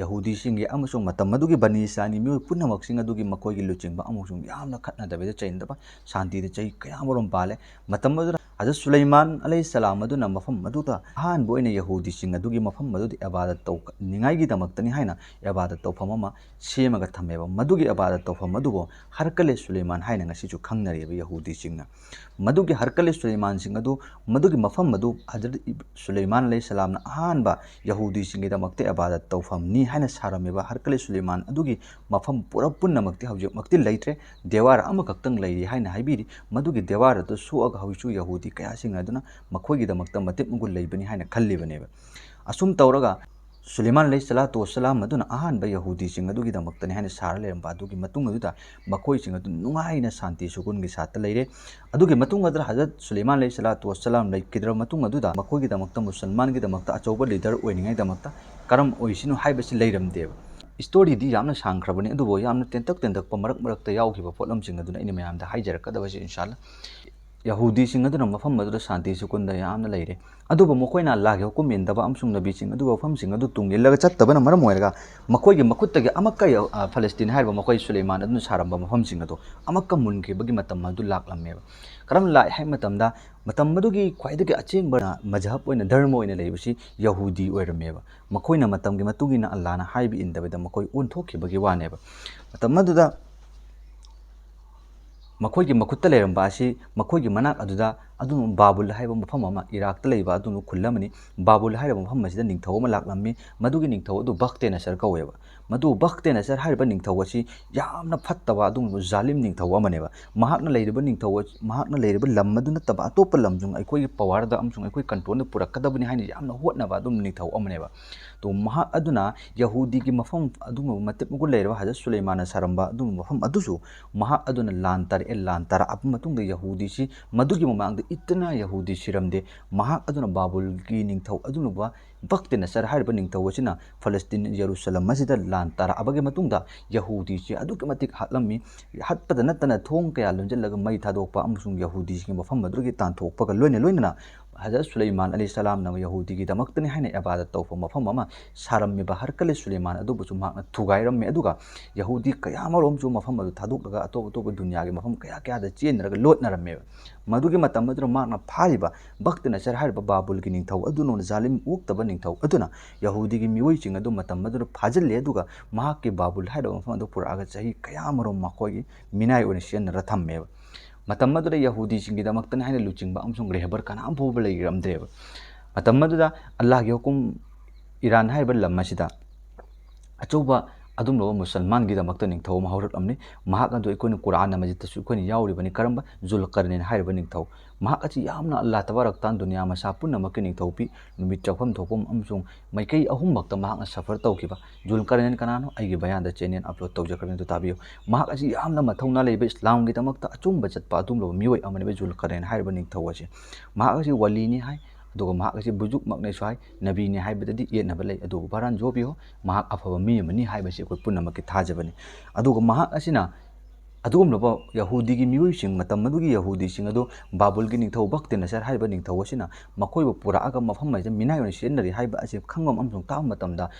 ꯌꯍꯨꯗꯤꯁꯤꯡꯒꯤ ꯑꯃꯁꯨꯡ ꯃꯇꯝ ꯑꯗꯨꯒꯤ ꯕꯅꯤ ꯏꯁꯔꯥꯏꯜꯒꯤ ꯃꯤꯑꯣꯏ ꯄꯨꯝꯅꯃꯛꯁꯤꯡ ꯑꯗꯨꯒꯤ ꯃꯈꯣꯏꯒꯤ ꯂꯨꯆꯤꯡꯕ ꯑꯃꯁꯨꯡ ꯌꯥꯝꯅ ꯈꯠꯅꯗꯕꯤꯗ ꯆꯩꯅꯗꯕ ꯁꯥꯟꯇꯤꯗ ꯆꯍꯤ ꯀꯌꯥ ꯑꯃꯔꯣꯝ ꯄꯥꯜꯂꯦ꯫ ꯃꯇꯝ ꯑꯗꯨꯗ ꯍꯖꯔꯠ ꯁꯨꯂꯩꯃꯥꯟ ꯑꯂꯩꯍꯤꯁꯁꯂꯥꯝ ꯑꯗꯨꯅ ꯃꯐꯝ ꯑꯗꯨꯗ ꯑꯍꯥꯟꯕ ꯑꯣꯏꯅ ꯌꯍꯨꯗꯤꯁꯤꯡ ꯑꯗꯨꯒꯤ ꯃꯐꯝ ꯑꯗꯨꯗ ꯏꯕꯥꯗꯠ ꯇꯧꯅꯤꯡꯉꯥꯏꯒꯤꯗꯃꯛꯇꯅꯤ ꯍꯥꯏꯅ ꯏꯕꯥꯗꯠ ꯇꯧꯐꯝ ꯑꯃ ꯁꯦꯝꯃꯒ ꯊꯝꯃꯦꯕ꯫ ꯃꯗꯨꯒꯤ ꯏꯕꯥꯗꯠ ꯇꯧꯐꯝ ꯑꯗꯨꯕꯨ ꯍꯔꯀꯂꯦ ꯁꯨꯂꯩꯃꯥꯟ ꯍꯥꯏꯅ ꯉꯁꯤꯁꯨ ꯈꯪꯅꯔꯤꯕ ꯌꯍꯨꯗꯤꯁꯤꯡꯅ꯫ ꯃꯗꯨꯒꯤ ꯍꯔꯀꯂꯦ ꯁꯨꯂꯩꯃꯥꯟꯁꯤꯡ ꯑꯗꯨ, ꯃꯗꯨꯒꯤ ꯃꯐꯝ ꯑꯗꯨ ꯍꯖꯔꯠ ꯏꯕ-, ꯁꯨꯂꯩꯃꯥꯟ ꯑꯂꯩꯍꯤꯁꯁꯂꯥꯝꯅ ꯑꯍꯥꯟꯕ ꯌꯍꯨꯗꯤꯁꯤꯡꯒꯤꯗꯃꯛꯇ ꯏꯕꯥꯗꯠ ꯇꯧꯐꯝꯅꯤ ꯍꯥꯏꯅ ꯁꯥꯔꯝꯃꯤꯕ ꯍꯔꯀꯂꯦ ꯁꯨꯂꯩꯃꯥꯟ ꯑꯗꯨꯒꯤ ꯃꯐꯝ ꯄꯨꯔꯞ ꯄꯨꯝꯅꯃꯛꯇꯤ ꯍꯧꯖꯤꯛꯃꯛꯇꯤ ꯂꯩꯇ꯭ꯔꯦ꯫ ꯗꯦꯋꯥꯔ ꯑꯃꯈꯛꯇꯪ ꯂꯩꯔꯤ ꯍꯥꯏꯅ ꯍꯥꯏꯕꯤꯔꯤ꯫ ꯃꯗꯨꯒꯤ ꯗꯦꯋꯥꯔ ꯑꯗꯨ ꯁꯣꯛꯑꯒ ꯍꯧꯖꯤꯛꯁꯨ ꯌꯍꯨꯗꯤ ꯀꯌꯥꯁꯤꯡ ꯑꯗꯨꯅ ꯃꯈꯣꯏꯒꯤꯗꯃꯛꯇ ꯃꯇꯤꯛ ꯃꯒꯨꯟ ꯂꯩꯕꯅꯤ ꯍꯥꯏꯅ ꯈꯜꯂꯤꯕꯅꯦꯕ꯫ ꯑꯁꯨꯝ ꯇꯧꯔꯒ ꯁꯨꯂꯩꯃꯥꯟ ꯑꯂꯩꯍꯤꯁꯁꯂꯥꯇꯨ ꯋꯥꯁꯁꯂꯥꯝ ꯑꯗꯨꯅ ꯑꯍꯥꯟꯕ ꯌꯍꯨꯗꯤꯁꯤꯡ ꯑꯗꯨꯒꯤꯗꯃꯛꯇꯅꯤ ꯍꯥꯏꯅ ꯁꯥꯔ ꯂꯩꯔꯝꯕ ꯑꯗꯨꯒꯤ ꯃꯇꯨꯡ ꯑꯗꯨꯗ ꯃꯈꯣꯏꯁꯤꯡ ꯑꯗꯨ ꯅꯨꯡꯉꯥꯏꯅ ꯁꯥꯟꯇꯤ ꯁꯨꯀꯨꯟꯒꯤ ꯁꯥꯠꯇ ꯂꯩꯔꯦ꯫ ꯑꯗꯨꯒꯤ ꯃꯇꯨꯡ ꯑꯗꯨꯗ ꯍꯖꯔꯠ ꯁꯨꯂꯩꯃꯥꯟ ꯑꯂꯩꯍꯤꯁꯁꯂꯥꯇꯨ ꯋꯥꯁꯁꯂꯥꯝ ꯂꯩꯈꯤꯗ꯭ꯔꯕ ꯃꯇꯨꯡ ꯑꯗꯨꯗ ꯃꯈꯣꯏꯒꯤꯗꯃꯛꯇ, ꯃꯨꯁꯜꯃꯥꯟꯒꯤꯗꯃꯛꯇ ꯑꯆꯧꯕ ꯂꯤꯗꯔ ꯑꯣꯏꯅꯤꯡꯉꯥꯏꯗꯃꯛꯇ ꯀꯔꯝ ꯑꯣꯏꯁꯤꯅꯣ ꯍꯥꯏꯕꯁꯤ ꯂꯩꯔꯝꯗꯦꯕ꯫ ꯁ꯭ꯇꯣꯔꯤꯗꯤ ꯌꯥꯝꯅ ꯁꯥꯡꯈ꯭ꯔꯕꯅꯤ, ꯑꯗꯨꯕꯨ ꯌꯥꯝꯅ ꯇꯦꯟꯇꯛ ꯇꯦꯟꯇꯛꯄ ꯃꯔꯛ ꯃꯔꯛꯇ ꯌꯥꯎꯈꯤꯕ ꯄꯣꯠꯂꯝꯁꯤꯡ ꯑꯗꯨꯅ ꯑꯩꯅ ꯃꯌꯥꯝꯗ ꯍꯥꯏꯖꯔꯛꯀꯗꯕꯁꯤ, ꯏꯟꯁꯥꯜꯂꯥ꯫ ꯌꯍꯨꯗꯤꯁꯤꯡ ꯑꯗꯨꯅ ꯃꯐꯝ ꯑꯗꯨꯗ ꯁꯥꯟꯇꯤ ꯁꯨꯀꯨꯟꯗ ꯌꯥꯝꯅ ꯂꯩꯔꯦ꯫ ꯑꯗꯨꯕꯨ ꯃꯈꯣꯏꯅ ꯑꯜꯂꯥꯍꯒꯤ ꯍꯨꯀꯨꯝ ꯏꯟꯗꯕ ꯑꯃꯁꯨꯡ ꯅꯕꯤꯁꯤꯡ ꯑꯗꯨꯒꯤ ꯋꯥꯐꯝꯁꯤꯡ ꯑꯗꯨ ꯇꯨꯡ ꯏꯜꯂꯒ ꯆꯠꯇꯕꯅ ꯃꯔꯝ ꯑꯣꯏꯔꯒ ꯃꯈꯣꯏꯒꯤ ꯃꯈꯨꯠꯇꯒꯤ ꯑꯃꯨꯛꯀ ꯌ-, ꯑ, ꯐꯂꯁꯇꯤꯟ ꯍꯥꯏꯔꯤꯕ ꯃꯈꯣꯏ ꯁꯨꯂꯩꯃꯥꯟ ꯑꯗꯨꯅ ꯁꯥꯔꯝꯕ ꯃꯐꯝꯁꯤꯡ ꯑꯗꯨ ꯑꯃꯨꯛꯀ ꯃꯨꯟꯈꯤꯕꯒꯤ ꯃꯇꯝ ꯑꯗꯨ ꯂꯥꯛꯂꯝꯃꯦꯕ꯫ ꯀꯔꯝ ꯂꯥꯛꯑꯦ ꯍꯥꯏꯕ ꯃꯇꯝꯗ, ꯃꯇꯝ ꯑꯗꯨꯒꯤ ꯈ꯭ꯋꯥꯏꯗꯒꯤ ꯑꯆꯦꯡꯕ ꯃꯖꯍꯕ ꯑꯣꯏꯅ, ꯙꯔꯃ ꯑꯣꯏꯅ ꯂꯩꯕꯁꯤ ꯌꯍꯨꯗꯤ ꯑꯣꯏꯔꯝꯃꯦꯕ꯫ ꯃꯈꯣꯏꯅ ꯃꯇꯝꯒꯤ ꯃꯇꯨꯡ ꯏꯟꯅ ꯑꯜꯂꯥꯍꯅ ꯍꯥꯏꯕ ꯏꯟꯗꯕꯗ ꯃꯈꯣꯏ ꯑꯣꯟꯊꯣꯛꯈꯤꯕꯒꯤ ꯋꯥꯅꯦꯕ꯫ ꯃꯇꯝ ꯑꯗꯨꯗ ꯃꯈꯣꯏꯒꯤ ꯃꯈꯨꯠꯇ ꯂꯩꯔꯝꯕ ꯑꯁꯤ ꯃꯈꯣꯏꯒꯤ ꯃꯅꯥꯛ ꯑꯗꯨꯗ ꯑꯗꯨꯝ ꯕꯥꯕꯨꯜ ꯍꯥꯏꯕ ꯃꯐꯝ ꯑꯃ, ꯏꯔꯥꯛꯇ ꯂꯩꯕ ꯑꯗꯨꯝ ꯈꯨꯜ ꯑꯃꯅꯤ꯫ ꯕꯥꯕꯨꯜ ꯍꯥꯏꯔꯤꯕ ꯃꯐꯝ ꯑꯁꯤꯗ ꯅꯤꯡꯊꯧ ꯑꯃ ꯂꯥꯛꯂꯝꯃꯤ꯫ ꯃꯗꯨꯒꯤ ꯅꯤꯡꯊꯧ ꯑꯗꯨ ꯕꯈꯇꯦ ꯅꯁꯔ ꯀꯧꯋꯦꯕ꯫ ꯃꯗꯨ ꯕꯈꯇꯦ ꯅꯁꯔ ꯍꯥꯏꯔꯤꯕ ꯅꯤꯡꯊꯧ ꯑꯁꯤ ꯌꯥꯝꯅ ꯐꯠꯇꯕ ꯑꯗꯨꯒꯨꯝꯕ ꯖꯥꯂꯤꯝ ꯅꯤꯡꯊꯧ ꯑꯃꯅꯦꯕ꯫ ꯃꯍꯥꯛꯅ ꯂꯩꯔꯤꯕ ꯅꯤꯡꯊꯧ ꯑꯁꯤ, ꯃꯍꯥꯛꯅ ꯂꯩꯔꯤꯕ ꯂꯝ ꯑꯗꯨ ꯅꯠꯇꯕ ꯑꯇꯣꯞꯄ ꯂꯝꯁꯤꯡ ꯑꯩꯈꯣꯏꯒꯤ ꯄꯋꯥꯔꯗ ꯑꯃꯁꯨꯡ ꯑꯩꯈꯣꯏ ꯀꯟꯇ꯭ꯔꯣꯜꯗ ꯄꯨꯔꯛꯀꯗꯕꯅꯤ ꯍꯥꯏꯅ ꯌꯥꯝꯅ ꯍꯣꯠꯅꯕ ꯑꯗꯨꯝ ꯅꯤꯡꯊꯧ ꯑꯃꯅꯦꯕ꯫ ꯇꯣ ꯃꯍꯥꯛ ꯑꯗꯨꯅ ꯌꯍꯨꯗꯤꯒꯤ ꯃꯐꯝ ꯑꯗꯨꯒꯨꯝꯕ ꯃꯇꯤꯛ ꯃꯒꯨꯟ ꯂꯩꯔꯕ ꯍꯖꯔꯠ ꯁꯨꯂꯩꯃꯥꯟꯅ ꯁꯥꯔꯝꯕ ꯑꯗꯨꯒꯨꯝꯕ ꯃꯐꯝ ꯑꯗꯨꯁꯨ ꯃꯍꯥꯛ ꯑꯗꯨꯅ ꯂꯥꯟ ꯇꯥꯔꯛꯑꯦ꯫ ꯂꯥꯟ ꯇꯥꯔꯛꯑꯕ ꯃꯇꯨꯡꯗ ꯌꯍꯨꯗꯤꯁꯤ ꯃꯗꯨꯒꯤ ꯃꯃꯥꯡꯗ ꯏꯠꯇꯅ ꯌꯍꯨꯗꯤ ꯁꯤꯔꯝꯗꯦ꯫ ꯃꯍꯥꯛ ꯑꯗꯨꯅ ꯕꯥꯕꯨꯜꯒꯤ ꯅꯤꯡꯊꯧ ꯑꯗꯨꯒꯨꯝꯕ ꯕꯈꯇꯦ ꯅꯁꯔ ꯍꯥꯏꯔꯤꯕ ꯅꯤꯡꯊꯧ ꯑꯁꯤꯅ ꯐꯂꯁꯇꯤꯟ, ꯌꯦꯔꯨꯁꯂꯝ ꯑꯁꯤꯗ ꯂꯥꯟ ꯇꯥꯔꯛꯑꯕꯒꯤ ꯃꯇꯨꯡꯗ ꯌꯍꯨꯗꯤꯁꯤ ꯑꯗꯨꯛꯀꯤ ꯃꯇꯤꯛ ꯍꯥꯠꯂꯝꯃꯤ꯫ ꯍꯥꯠꯄꯗ ꯅꯠꯇꯅ ꯊꯣꯡ ꯀꯌꯥ ꯂꯣꯟꯁꯤꯜꯂꯒ ꯃꯩ ꯊꯥꯗꯣꯛꯄ ꯑꯃꯁꯨꯡ ꯌꯍꯨꯗꯤꯁꯤꯡꯒꯤ ꯃꯐꯝ ꯑꯗꯨꯗꯒꯤ ꯇꯥꯟꯊꯣꯛꯄꯒ ꯂꯣꯏꯅ ꯂꯣꯏꯅꯅ ꯍꯖꯔꯠ ꯁꯨꯂꯩꯃꯥꯟ ꯑꯂꯤ ꯁꯂꯥꯝꯅ ꯌꯍꯨꯗꯤꯒꯤꯗꯃꯛꯇꯅꯤ ꯍꯥꯏꯅ ꯏꯕꯥꯗꯠ ꯇꯧꯕ ꯃꯐꯝ ꯑꯃ ꯁꯥꯔꯝꯃꯤꯕ ꯍꯔꯀꯂꯤꯁ ꯁꯨꯂꯩꯃꯥꯟ ꯑꯗꯨꯕꯨꯁꯨ ꯃꯍꯥꯛꯅ ꯊꯨꯒꯥꯏꯔꯝꯃꯤ꯫ ꯑꯗꯨꯒ ꯌꯍꯨꯗꯤ ꯀꯌꯥꯃꯔꯣꯝꯁꯨ ꯃꯐꯝ ꯑꯗꯨ ꯊꯥꯗꯣꯛꯂꯒ ꯑꯇꯣꯞ ꯑꯇꯣꯞꯄ ꯗꯨꯅꯤꯌꯥꯒꯤ ꯃꯐꯝ ꯀꯌꯥ ꯀꯌꯥꯗ ꯆꯦꯟꯅꯔꯒ ꯂꯣꯠꯅꯔꯝꯃꯦꯕ꯫ ꯃꯗꯨꯒꯤ ꯃꯇꯝ ꯑꯗꯨꯗ ꯃꯍꯥꯛꯅ ꯐꯥꯔꯤꯕ ꯕꯛꯇ ꯅꯁꯔ ꯍꯥꯏꯔꯤꯕ ꯕꯥꯕꯨꯜꯒꯤ ꯅꯤꯡꯊꯧ ꯑꯗꯨꯅ, ꯖꯥꯂꯤꯝ ꯑꯣꯛꯇꯕ ꯅꯤꯡꯊꯧ ꯑꯗꯨꯅ ꯌꯍꯨꯗꯤꯒꯤ ꯃꯤꯑꯣꯏꯁꯤꯡ ꯑꯗꯨ ꯃꯇꯝ ꯑꯗꯨꯗ ꯐꯥꯖꯤꯜꯂꯦ꯫ ꯑꯗꯨꯒ ꯃꯍꯥꯛꯀꯤ ꯕꯥꯕꯨꯜ ꯍꯥꯏꯔꯤꯕ ꯃꯐꯝ ꯑꯗꯨ ꯄꯨꯔꯛꯑꯒ ꯆꯍꯤ ꯀꯌꯥꯃꯔꯣꯝ ꯃꯈꯣꯏꯒꯤ ꯃꯤꯅꯥꯏ ꯑꯣꯏꯅ ꯁꯤꯖꯤꯟꯅꯔ ꯊꯝꯃꯦꯕ꯫ ꯃꯇꯝ ꯑꯗꯨꯗ ꯌꯍꯨꯗꯤꯁꯤꯡꯒꯤꯗꯃꯛꯇꯅꯤ ꯍꯥꯏꯅ ꯂꯨꯆꯤꯡꯕ ꯑꯃꯁꯨꯡ ꯔꯦꯍꯕꯔ ꯀꯅꯥꯝ ꯐꯥꯎꯕ ꯂꯩꯔꯝꯗ꯭ꯔꯦꯕ꯫ ꯃꯇꯝ ꯑꯗꯨꯗ ꯑꯜꯂꯥꯍꯒꯤ ꯍꯨꯀꯨꯝ, ꯏꯔꯥꯟ ꯍꯥꯏꯔꯤꯕ ꯂꯝ ꯑꯁꯤꯗ ꯑꯆꯧꯕ ꯑꯗꯨꯝꯂꯕ ꯃꯨꯁꯜꯃꯥꯟꯒꯤꯗꯃꯛꯇ ꯅꯤꯡꯊꯧ ꯑꯃ ꯍꯧꯔꯛꯂꯝꯅꯤ꯫ ꯃꯍꯥꯛ ꯑꯗꯨ ꯑꯩꯈꯣꯏꯅ ꯀꯨꯔꯥꯟ ꯃꯖꯤꯗꯇꯁꯨ ꯑꯩꯈꯣꯏꯅ ꯌꯥꯎꯔꯤꯕꯅꯤ꯫ ꯀꯔꯝꯕ? ꯖꯨꯜꯀꯔꯅꯦꯟ ꯍꯥꯏꯔꯤꯕ ꯅꯤꯡꯊꯧ꯫ ꯃꯍꯥꯛ ꯑꯁꯤ ꯌꯥꯝꯅ ꯑꯜꯂꯥꯍ ꯇꯕꯥꯔꯛ ꯇꯥꯟ ꯗꯨꯅꯤꯌꯥ ꯃꯁꯥ ꯄꯨꯝꯅꯃꯛꯀꯤ ꯅꯤꯡꯊꯧ ꯄꯤ꯫ ꯅꯨꯃꯤꯠ ꯆꯥꯛꯐꯝ ꯊꯣꯛꯐꯝ ꯑꯃꯁꯨꯡ ꯃꯥꯏꯀꯩ ꯑꯍꯨꯝꯃꯛꯇ ꯃꯍꯥꯛꯅ ꯁꯐꯔ ꯇꯧꯈꯤꯕ꯫ ꯖꯨꯜꯀꯔꯅꯦꯟ ꯀꯅꯥꯅꯣ? ꯑꯩꯒꯤ ꯕꯌꯥꯟꯗ ꯆꯦꯅꯦꯜ ꯑꯞꯂꯣꯗ ꯇꯧꯖꯈ꯭ꯔꯕꯅꯤ, ꯑꯗꯨ ꯇꯥꯕꯤꯌꯨ꯫ ꯃꯍꯥꯛ ꯑꯁꯤ ꯌꯥꯝꯅ ꯃꯊꯧꯅꯥ ꯂꯩꯕ, ꯏꯁꯂꯥꯝꯒꯤꯗꯃꯛꯇ ꯑꯆꯨꯝꯕ ꯆꯠꯄ ꯑꯗꯨꯒꯨꯝꯂꯕ ꯃꯤꯑꯣꯏ ꯑꯃꯅꯦꯕ ꯖꯨꯜꯀꯔꯅꯦꯟ ꯍꯥꯏꯔꯤꯕ ꯅꯤꯡꯊꯧ ꯑꯁꯤ꯫ ꯃꯍꯥꯛ ꯑꯁꯤ ꯋꯥꯂꯤꯅꯤ ꯍꯥꯏ, ꯑꯗꯨꯒ ꯃꯍꯥꯛ ꯑꯁꯤ ꯕꯨꯖꯨꯛꯃꯛꯅꯦꯁꯨ ꯍꯥꯏ꯫ ꯅꯕꯤꯅꯤ ꯍꯥꯏꯕꯗꯗꯤ ꯌꯦꯠꯅꯕ ꯂꯩ, ꯑꯗꯨꯕꯨ ꯕꯔꯥꯟ ꯖꯣꯕꯤꯌꯣ ꯃꯍꯥꯛ ꯑꯐꯕ ꯃꯤ ꯑꯃꯅꯤ ꯍꯥꯏꯕꯁꯤ ꯑꯩꯈꯣꯏ ꯄꯨꯝꯅꯃꯛꯀꯤ ꯊꯥꯖꯕꯅꯤ꯫ ꯑꯗꯨꯒ ꯃꯍꯥꯛ ꯑꯁꯤꯅ ꯑꯗꯨꯒꯨꯝꯂꯕ ꯌꯍꯨꯗꯤꯒꯤ ꯃꯤꯑꯣꯏꯁꯤꯡ, ꯃꯇꯝ ꯑꯗꯨꯒꯤ ꯌꯍꯨꯗꯤꯁꯤꯡ ꯑꯗꯨ ꯕꯥꯕꯨꯜꯒꯤ ꯅꯤꯡꯊꯧ ꯕꯛꯇꯤ ꯅꯁꯔ ꯍꯥꯏꯔꯤꯕ ꯅꯤꯡꯊꯧ ꯑꯁꯤꯅ ꯃꯈꯣꯏꯕꯨ ꯄꯨꯔꯛꯑꯒ ꯃꯐꯝ ꯑꯁꯤꯗ ꯃꯤꯅꯥꯏ ꯑꯣꯏꯅ ꯁꯤꯖꯤꯟꯅꯔꯤ ꯍꯥꯏꯕ ꯑꯁꯤ ꯈꯪꯕ ꯑꯃꯁꯨꯡ ꯇꯥꯕ ꯃꯇꯝꯗ,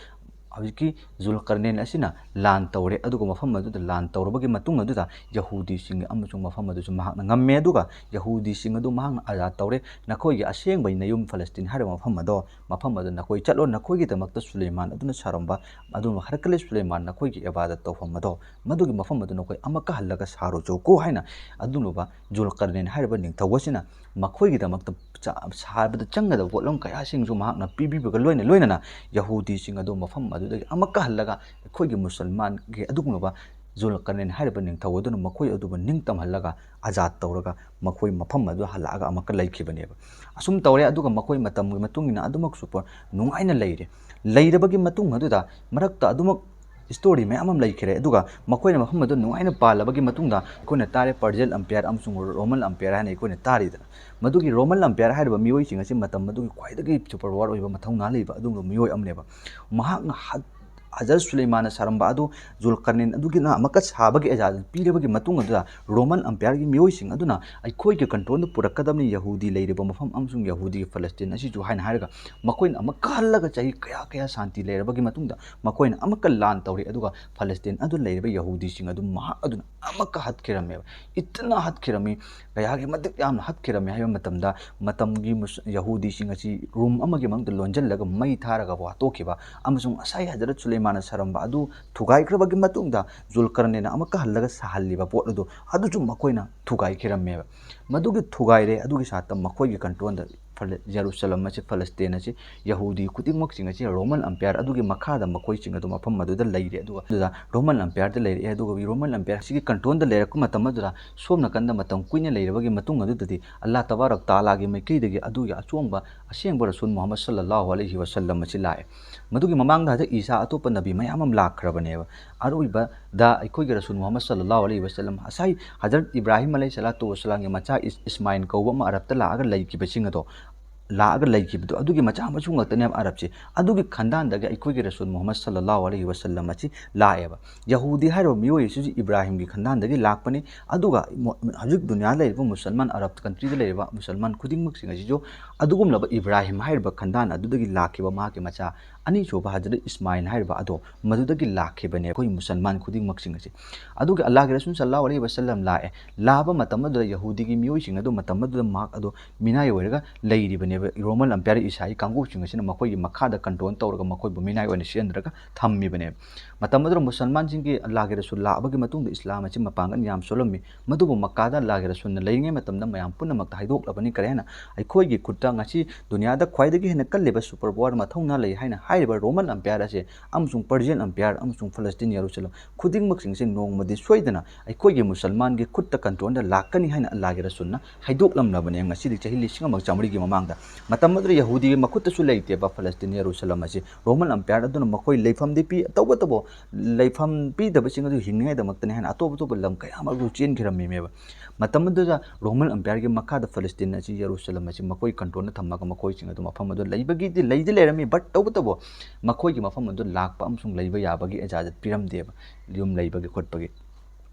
ꯍꯧꯖꯤꯛꯀꯤ ꯖꯨꯜꯀꯔꯅꯦꯟ ꯑꯁꯤꯅ ꯂꯥꯟ ꯇꯧꯔꯦ꯫ ꯑꯗꯨꯒ ꯃꯐꯝ ꯑꯗꯨꯗ ꯂꯥꯟ ꯇꯧꯔꯕꯒꯤ ꯃꯇꯨꯡ ꯑꯗꯨꯗ ꯌꯍꯨꯗꯤꯁꯤꯡꯒꯤ ꯑꯃꯁꯨꯡ ꯃꯐꯝ ꯑꯗꯨꯁꯨ ꯃꯍꯥꯛꯅ ꯉꯝꯃꯦ꯫ ꯑꯗꯨꯒ ꯌꯍꯨꯗꯤꯁꯤꯡ ꯑꯗꯨ ꯃꯍꯥꯛꯅ ꯑꯖꯥꯗ ꯇꯧꯔꯦ꯫ ꯅꯈꯣꯏꯒꯤ ꯑꯁꯦꯡꯕ ꯅꯌꯨꯝ ꯐꯂꯁꯇꯤꯟ ꯍꯥꯏꯔꯤꯕ ꯃꯐꯝ ꯑꯗꯣ, ꯃꯐꯝ ꯑꯗꯨ ꯅꯈꯣꯏ ꯆꯠꯂꯣ, ꯅꯈꯣꯏꯒꯤꯗꯃꯛꯇ ꯁꯨꯂꯩꯃꯥꯟ ꯑꯗꯨꯅ ꯁꯥꯔꯝꯕ, ꯑꯗꯨꯒ ꯍꯔꯀꯂꯤꯁ ꯁꯨꯂꯩꯃꯥꯟ ꯅꯈꯣꯏꯒꯤ ꯏꯕꯥꯗꯠ ꯇꯧꯐꯝ ꯑꯗꯣ, ꯃꯗꯨꯒꯤ ꯃꯐꯝ ꯑꯗꯨ ꯅꯈꯣꯏ ꯑꯃꯨꯛꯀ ꯍꯜꯂꯒ ꯁꯥꯔꯨꯆꯣꯀꯣ ꯍꯥꯏꯅ ꯑꯗꯨꯒꯨꯝꯂꯕ ꯖꯨꯜꯀꯔꯅꯦꯟ ꯍꯥꯏꯔꯤꯕ ꯅꯤꯡꯊꯧ ꯑꯁꯤꯅ ꯃꯈꯣꯏꯒꯤꯗꯃꯛꯇ ꯆ-, ꯁꯥꯕꯗ ꯆꯪꯒꯗꯕ ꯄꯣꯠꯂꯝ ꯀꯌꯥꯁꯤꯡꯁꯨ ꯃꯍꯥꯛꯅ ꯄꯤꯕꯤꯕꯒ ꯂꯣꯏꯅ ꯂꯣꯏꯅꯅ ꯌꯍꯨꯗꯤꯁꯤꯡ ꯑꯗꯨ ꯃꯐꯝ ꯑꯗꯨꯗꯒꯤ ꯑꯃꯨꯛꯀ ꯍꯜꯂꯒ ꯑꯩꯈꯣꯏꯒꯤ ꯃꯨꯁꯜꯃꯥꯟꯒꯤ ꯑꯗꯨꯒꯨꯝꯂꯕ ꯖꯨꯜꯀꯔꯅꯦꯟ ꯍꯥꯏꯔꯤꯕ ꯅꯤꯡꯊꯧ ꯑꯗꯨꯅ ꯃꯈꯣꯏ ꯑꯗꯨꯕꯨ ꯅꯤꯡꯇꯝꯍꯜꯂꯒ ꯑꯖꯥꯗ ꯇꯧꯔꯒ ꯃꯈꯣꯏ ꯃꯐꯝ ꯑꯗꯨꯗ ꯍꯜꯂꯛꯑꯒ ꯑꯃꯨꯛꯀ ꯂꯩꯈꯤꯕꯅꯦꯕ꯫ ꯑꯁꯨꯝ ꯇꯧꯔꯦ, ꯑꯗꯨꯒ ꯃꯈꯣꯏ ꯃꯇꯝꯒꯤ ꯃꯇꯨꯡ ꯏꯟꯅ ꯑꯗꯨꯃꯛꯁꯨ ꯄ-, ꯅꯨꯡꯉꯥꯏꯅ ꯂꯩꯔꯦ꯫ ꯂꯩꯔꯕꯒꯤ ꯃꯇꯨꯡ ꯑꯗꯨꯗ ꯃꯔꯛꯇ ꯑꯗꯨꯃꯛ ꯁ꯭ꯇꯣꯔꯤ ꯃꯌꯥꯝ ꯑꯃ ꯂꯩꯈꯤꯔꯦ꯫ ꯑꯗꯨꯒ ꯃꯈꯣꯏꯅ ꯃꯐꯝ ꯑꯗꯨ ꯅꯨꯡꯉꯥꯏꯅ ꯄꯥꯜꯂꯕꯒꯤ ꯃꯇꯨꯡꯗ ꯑꯩꯈꯣꯏꯅ ꯇꯥꯔꯦ ꯄꯔꯖꯤꯌꯟ ꯑꯝꯄꯤꯌꯔ ꯑꯃꯁꯨꯡ ꯔꯣꯃꯟ ꯑꯝꯄꯤꯌꯔ ꯍꯥꯏꯅ ꯑꯩꯈꯣꯏꯅ ꯇꯥꯔꯤꯗꯅ꯫ ꯃꯗꯨꯒꯤ ꯔꯣꯃꯟ ꯑꯝꯄꯤꯌꯔ ꯍꯥꯏꯔꯤꯕ ꯃꯤꯑꯣꯏꯁꯤꯡ ꯑꯁꯤ ꯃꯇꯝ ꯑꯗꯨꯒꯤ ꯈ꯭ꯋꯥꯏꯗꯒꯤ ꯁꯨꯄꯔ ꯄꯥꯋꯔ ꯑꯣꯏꯕ ꯃꯊꯧꯅꯥ ꯂꯩꯕ ꯑꯗꯨꯒꯨꯝꯕ ꯃꯤꯑꯣꯏ ꯑꯃꯅꯦꯕ꯫ ꯃꯍꯥꯛꯅ ꯍ-, ꯍꯖꯔꯠ ꯁꯨꯂꯩꯃꯥꯟꯅ ꯁꯥꯔꯝꯕ ꯑꯗꯨ ꯖꯨꯜꯀꯔꯅꯤꯟ ꯑꯗꯨꯒꯤꯅ ꯑꯃꯨꯛꯀ ꯁꯥꯕꯒꯤ ꯏꯖꯥꯖꯠ ꯄꯤꯔꯕꯒꯤ ꯃꯇꯨꯡ ꯑꯗꯨꯗ ꯔꯣꯃꯟ ꯑꯝꯄꯤꯌꯔꯒꯤ ꯃꯤꯑꯣꯏꯁꯤꯡ ꯑꯗꯨꯅ ꯑꯩꯈꯣꯏꯒꯤ ꯀꯟꯇ꯭ꯔꯣꯜꯗ ꯄꯨꯔꯛꯀꯗꯕꯅꯤ, ꯌꯍꯨꯗꯤ ꯂꯩꯔꯤꯕ ꯃꯐꯝ ꯑꯃꯁꯨꯡ ꯌꯍꯨꯗꯤꯒꯤ ꯐꯂꯁꯇꯤꯟ ꯑꯁꯤꯁꯨ ꯍꯥꯏꯅ ꯍꯥꯏꯔꯒ ꯃꯈꯣꯏꯅ ꯑꯃꯨꯛꯀ ꯍꯜꯂꯒ ꯆꯍꯤ ꯀꯌꯥ ꯀꯌꯥ ꯁꯥꯟꯇꯤ ꯂꯩꯔꯕꯒꯤ ꯃꯇꯨꯡꯗ ꯃꯈꯣꯏꯅ ꯑꯃꯨꯛꯀ ꯂꯥꯟ ꯇꯧꯔꯤ꯫ ꯑꯗꯨꯒ ꯐꯂꯁꯇꯤꯟ ꯑꯗꯨ ꯂꯩꯔꯤꯕ ꯌꯍꯨꯗꯤꯁꯤꯡ ꯑꯗꯨ ꯃꯍꯥꯛ ꯑꯗꯨꯅ ꯑꯃꯨꯛꯀ ꯍꯠꯈꯤꯔꯝꯃꯦꯕ꯫ ꯏꯇꯅ ꯍꯠꯈꯤꯔꯝꯃꯤ, ꯀꯌꯥꯒꯤ ꯃꯇꯤꯛ ꯌꯥꯝꯅ ꯍꯠꯈꯤꯔꯝꯃꯤ ꯍꯥꯏꯕ ꯃꯇꯝꯗ ꯃꯇꯝꯒꯤ ꯃꯨꯁ-, ꯌꯍꯨꯗꯤꯁꯤꯡ ꯑꯁꯤ ꯔꯨꯝ ꯑꯃꯒꯤ ꯃꯅꯨꯡꯗ ꯂꯣꯟꯁꯤꯜꯂꯒ ꯃꯩ ꯊꯥꯔꯒ ꯋꯥꯇꯣꯛꯈꯤꯕ ꯑꯃꯁꯨꯡ ꯉꯁꯥꯏ ꯍꯖꯔꯠ ꯁꯨꯂꯩꯃꯥꯟꯅ ꯁꯥꯔꯝꯕ ꯑꯗꯨ ꯊꯨꯒꯥꯏꯈ꯭ꯔꯕꯒꯤ ꯃꯇꯨꯡꯗ ꯖꯨꯜꯀꯔꯅꯤꯟꯅ ꯑꯃꯨꯛꯀ ꯍꯜꯂꯒ ꯁꯥꯍꯜꯂꯤꯕ ꯄꯣꯠ ꯑꯗꯨ ꯑꯗꯨꯁꯨ ꯃꯈꯣꯏꯅ ꯊꯨꯒꯥꯏꯈꯤꯔꯝꯃꯦꯕ꯫ ꯃꯗꯨꯒꯤ ꯊꯨꯒꯥꯏꯔꯦ ꯑꯗꯨꯒꯤ ꯁꯥꯠꯇ ꯃꯈꯣꯏꯒꯤ ꯀꯟꯇ꯭ꯔꯣꯜꯗ ꯐꯂ-, ꯖꯦꯔꯨꯁꯂꯝ ꯑꯁꯤ, ꯐꯂꯁꯇꯤꯟ ꯑꯁꯤ, ꯌꯍꯨꯗꯤ ꯈꯨꯗꯤꯡꯃꯛꯁꯤꯡ ꯑꯁꯤ ꯔꯣꯃꯟ ꯑꯝꯄꯤꯌꯔ ꯑꯗꯨꯒꯤ ꯃꯈꯥꯗ ꯃꯈꯣꯏꯁꯤꯡ ꯑꯗꯨ ꯃꯐꯝ ꯑꯗꯨꯗ ꯂꯩꯔꯦ꯫ ꯑꯗꯨꯒ ꯑꯗꯨꯗ ꯔꯣꯃꯟ ꯑꯝꯄꯤꯌꯔꯗ ꯂꯩꯔꯛꯑꯦ꯫ ꯑꯗꯨꯒ ꯔꯣꯃꯟ ꯑꯝꯄꯤꯌꯔ ꯑꯁꯤꯒꯤ ꯀꯟꯇ꯭ꯔꯣꯜꯗ ꯂꯩꯔꯛꯄ ꯃꯇꯝ ꯑꯗꯨꯗ ꯁꯣꯝ ꯅꯥꯀꯟꯗ ꯃꯇꯝ ꯀꯨꯏꯅ ꯂꯩꯔꯕꯒꯤ ꯃꯇꯨꯡ ꯑꯗꯨꯗꯗꯤ ꯑꯜꯂꯥꯍ ꯇꯕꯥꯔꯛ ꯇꯥꯂꯥꯒꯤ ꯃꯥꯏꯀꯩꯗꯒꯤ ꯑꯗꯨꯒꯤ ꯑꯆꯣꯡꯕ ꯑꯁꯦꯡꯕ ꯔꯁꯨꯜ ꯃꯨꯍꯝꯃꯗ ꯁꯜꯂꯜꯂꯥꯍꯨ ꯑꯂꯩꯍꯤ ꯋꯁꯜꯂꯝ ꯑꯁꯤ ꯂꯥꯛꯑꯦ꯫ ꯃꯗꯨꯒꯤ ꯃꯃꯥꯡꯗ ꯍꯖꯔꯠ ꯏꯁꯥ ꯑꯇꯣꯞꯄ ꯅꯕꯤ ꯃꯌꯥꯝ ꯑꯃ ꯂꯥꯛꯈ꯭ꯔꯕꯅꯦꯕ꯫ ꯑꯔꯣꯏꯕꯗ ꯑꯩꯈꯣꯏꯒꯤ ꯔꯁꯨꯜ ꯃꯨꯍꯝꯃꯗ ꯁꯜꯂꯜꯂꯥꯍꯨ ꯑꯂꯩꯍꯤ ꯋꯁꯜꯂꯝ, ꯉꯁꯥꯏ ꯍꯖꯔꯠ ꯏꯕ꯭ꯔꯥꯍꯤꯝ ꯑꯂꯩꯍꯤ ꯁꯂꯥꯇꯨ ꯋꯁꯂꯥꯝꯒꯤ ꯃꯆꯥ ꯏꯁ-, ꯏꯁꯃꯥꯏꯜ ꯀꯧꯕ ꯑꯃ ꯑꯔꯕꯇ ꯂꯥꯛꯑꯒ ꯂꯩꯈꯤꯕꯁꯤꯡ ꯑꯗꯣ, ꯂꯥꯛꯑꯒ ꯂꯩꯈꯤꯕꯗꯣ, ꯑꯗꯨꯒꯤ ꯃꯆꯥ ꯃꯁꯨ ꯉꯥꯛꯇꯅꯦꯕ ꯑꯔꯕꯁꯦ꯫ ꯑꯗꯨꯒꯤ ꯈꯟꯗꯥꯟꯗꯒꯤ ꯑꯩꯈꯣꯏꯒꯤ ꯔꯁꯨꯜ ꯃꯨꯍꯝꯃꯗ ꯁꯜꯂꯜꯂꯥꯍꯨ ꯑꯂꯩꯍꯤ ꯋꯁꯜꯂꯝ ꯑꯁꯤ ꯂꯥꯛꯑꯦꯕ꯫ ꯌꯍꯨꯗꯤ ꯍꯥꯏꯔꯤꯕ ꯃꯤꯑꯣꯏ ꯑꯁꯤꯁꯨ ꯏꯕ꯭ꯔꯥꯍꯤꯝꯒꯤ ꯈꯟꯗꯥꯟꯗꯒꯤ ꯂꯥꯛꯄꯅꯤ꯫ ꯑꯗꯨꯒ ꯃꯨ-, ꯍꯧꯖꯤꯛ ꯗꯨꯅꯤꯌꯥꯗ ꯂꯩꯔꯤꯕ ꯃꯨꯁꯜꯃꯥꯟ, ꯑꯔꯕ ꯀꯟꯇ꯭ꯔꯤꯗ ꯂꯩꯔꯤꯕ ꯃꯨꯁꯜꯃꯥꯟ ꯈꯨꯗꯤꯡꯃꯛꯁꯤꯡ ꯑꯁꯤꯁꯨ ꯑꯗꯨꯒꯨꯝꯂꯕ ꯏꯕ꯭ꯔꯥꯍꯤꯝ ꯍꯥꯏꯔꯤꯕ ꯈꯟꯗꯥꯟ ꯑꯗꯨꯗꯒꯤ ꯂꯥꯛꯈꯤꯕ ꯃꯍꯥꯛꯀꯤ ꯃꯆꯥ ꯑꯅꯤꯁꯨꯕ ꯍꯖꯔꯠ ꯏꯁꯃꯥꯏꯜ ꯍꯥꯏꯔꯤꯕ ꯑꯗꯣ ꯃꯗꯨꯗꯒꯤ ꯂꯥꯛꯈꯤꯕꯅꯦ ꯑꯩꯈꯣꯏ ꯃꯨꯁꯜꯃꯥꯟ ꯈꯨꯗꯤꯡꯃꯛꯁꯤꯡ ꯑꯁꯤ꯫ ꯑꯗꯨꯒ ꯑꯜꯂꯥꯍꯒꯤ ꯔꯁꯨꯜ ꯁꯜꯂꯜꯂꯥꯍꯨ ꯑꯂꯩꯍꯤ ꯋꯁꯜꯂꯝ ꯂꯥꯛꯑꯦ꯫ ꯂꯥꯛꯄ ꯃꯇꯝ ꯑꯗꯨꯗ ꯌꯍꯨꯗꯤꯒꯤ ꯃꯤꯑꯣꯏꯁꯤꯡ ꯑꯗꯨ ꯃꯇꯝ ꯑꯗꯨꯗ ꯃꯍꯥꯛ ꯑꯗꯣ ꯃꯤꯅꯥꯏ ꯑꯣꯏꯔꯒ ꯂꯩꯔꯤꯕꯅꯦꯕ꯫ ꯔꯣꯃꯟ ꯑꯝꯄꯤꯌꯔ ꯏꯁꯥꯒꯤ ꯀꯥꯡꯕꯨꯁꯤꯡ ꯑꯁꯤꯅ ꯃꯈꯣꯏꯒꯤ ꯃꯈꯥꯗ ꯀꯟꯇ꯭ꯔꯣꯜ ꯇꯧꯔꯒ ꯃꯈꯣꯏꯕꯨ ꯃꯤꯅꯥꯏ ꯑꯣꯏꯅ ꯁꯤꯖꯤꯟꯅꯔꯒ ꯊꯝꯃꯤꯕꯅꯦꯕ꯫ ꯃꯇꯝ ꯑꯗꯨꯗ ꯃꯨꯁꯜꯃꯥꯟꯁꯤꯡꯒꯤ ꯑꯜꯂꯥꯍꯒꯤ ꯔꯁꯨꯜ ꯂꯥꯛꯄꯒꯤ ꯃꯇꯨꯡꯗ ꯏꯁꯂꯥꯝ ꯑꯁꯤ ꯃꯄꯥꯡꯒꯜ ꯌꯥꯝ ꯁꯣꯜꯂꯝꯃꯤ꯫ ꯃꯗꯨꯕꯨ ꯃꯛꯀꯥꯗ ꯑꯜꯂꯥꯍꯒꯤ ꯔꯁꯨꯜꯅ ꯂꯩꯔꯤꯉꯩ ꯃꯇꯝꯗ ꯃꯌꯥꯝ ꯄꯨꯝꯅꯃꯛꯇ ꯍꯥꯏꯗꯣꯛꯂꯕꯅꯤ꯫ ꯀꯔꯤ ꯍꯥꯏꯅ? ꯑꯩꯈꯣꯏꯒꯤ ꯈꯨꯠꯇ ꯉꯁꯤ ꯗꯨꯅꯤꯌꯥꯗ ꯈ꯭ꯋꯥꯏꯗꯒꯤ ꯍꯦꯟꯅ ꯀꯜꯂꯤꯕ ꯁꯨꯄꯔ ꯄꯥꯋꯔ ꯃꯊꯧꯅꯥ ꯂꯩ ꯍꯥꯏꯅ ꯍꯥꯏꯔꯤꯕ ꯔꯣꯃꯟ ꯑꯝꯄꯤꯌꯔ ꯑꯁꯦ ꯑꯃꯁꯨꯡ ꯄꯔꯁꯤꯌꯟ ꯑꯝꯄꯤꯌꯔ ꯑꯃꯁꯨꯡ ꯐꯂꯁꯇꯤꯟ, ꯌꯦꯔꯨꯁꯂꯝ ꯈꯨꯗꯤꯡꯃꯛꯁꯤꯡꯁꯦ ꯅꯣꯡꯃꯗꯤ ꯁꯣꯏꯗꯅ ꯑꯩꯈꯣꯏꯒꯤ ꯃꯨꯁꯜꯃꯥꯟꯒꯤ ꯈꯨꯠꯇ ꯀꯟꯇ꯭ꯔꯣꯜꯗ ꯂꯥꯛꯀꯅꯤ ꯍꯥꯏꯅ ꯑꯜꯂꯥꯍꯒꯤ ꯔꯁꯨꯜꯅ ꯍꯥꯏꯗꯣꯛꯂꯝꯂꯕꯅꯦ ꯉꯁꯤꯗꯤ ꯆꯍꯤ ꯂꯤꯁꯤꯡ ꯑꯃ ꯆꯥꯃꯔꯤꯒꯤ ꯃꯃꯥꯡꯗ꯫ ꯃꯇꯝ ꯑꯗꯨꯗ ꯌꯍꯨꯗꯤꯒꯤ ꯃꯈꯨꯠꯇꯁꯨ ꯂꯩꯇꯦꯕ ꯐꯂꯁꯇꯤꯟ, ꯌꯦꯔꯨꯁꯂꯝ ꯑꯁꯤ꯫ ꯔꯣꯃꯟ ꯑꯝꯄꯤꯌꯔ ꯑꯗꯨꯅ ꯃꯈꯣꯏ ꯂꯩꯐꯝꯗꯤ ꯄꯤ, ꯇꯧꯕꯇꯕꯨ ꯂꯩꯐꯝ ꯄꯤꯗꯕꯁꯤꯡ ꯑꯗꯨ ꯍꯤꯡꯅꯤꯡꯉꯥꯏꯗꯃꯛꯇꯅꯤ ꯍꯥꯏꯅ ꯑꯇꯣꯞ ꯑꯇꯣꯞꯄ ꯂꯝ ꯀꯌꯥ ꯑꯃꯔꯣꯝꯗ ꯆꯦꯟꯈꯤꯔꯝꯃꯤꯃꯦꯕ꯫ ꯃꯇꯝ ꯑꯗꯨꯗ ꯔꯣꯃꯟ ꯑꯝꯄꯤꯌꯔꯒꯤ ꯃꯈꯥꯗ ꯐꯂꯁꯇꯤꯟ ꯑꯁꯤ, ꯌꯦꯔꯨꯁꯂꯝ ꯑꯁꯤ ꯃꯈꯣꯏ ꯀꯟꯇ꯭ꯔꯣꯜꯗ ꯊꯝꯃꯒ ꯃꯈꯣꯏꯁꯤꯡ ꯑꯗꯨ ꯃꯐꯝ ꯑꯗꯨ ꯂꯩꯕꯒꯤꯗꯤ ꯂꯩꯗꯤ ꯂꯩꯔꯝꯃꯤ, but ꯇꯧꯕꯇꯕꯨ ꯃꯈꯣꯏꯒꯤ ꯃꯐꯝ ꯑꯗꯨ ꯂꯥꯛꯄ ꯑꯃꯁꯨꯡ ꯂꯩꯕ ꯌꯥꯕꯒꯤ ꯏꯖꯥꯖꯠ ꯄꯤꯔꯝꯗꯦꯕ, ꯌꯨꯝ ꯂꯩꯕꯒꯤ ꯈꯣꯠꯄꯒꯤ꯫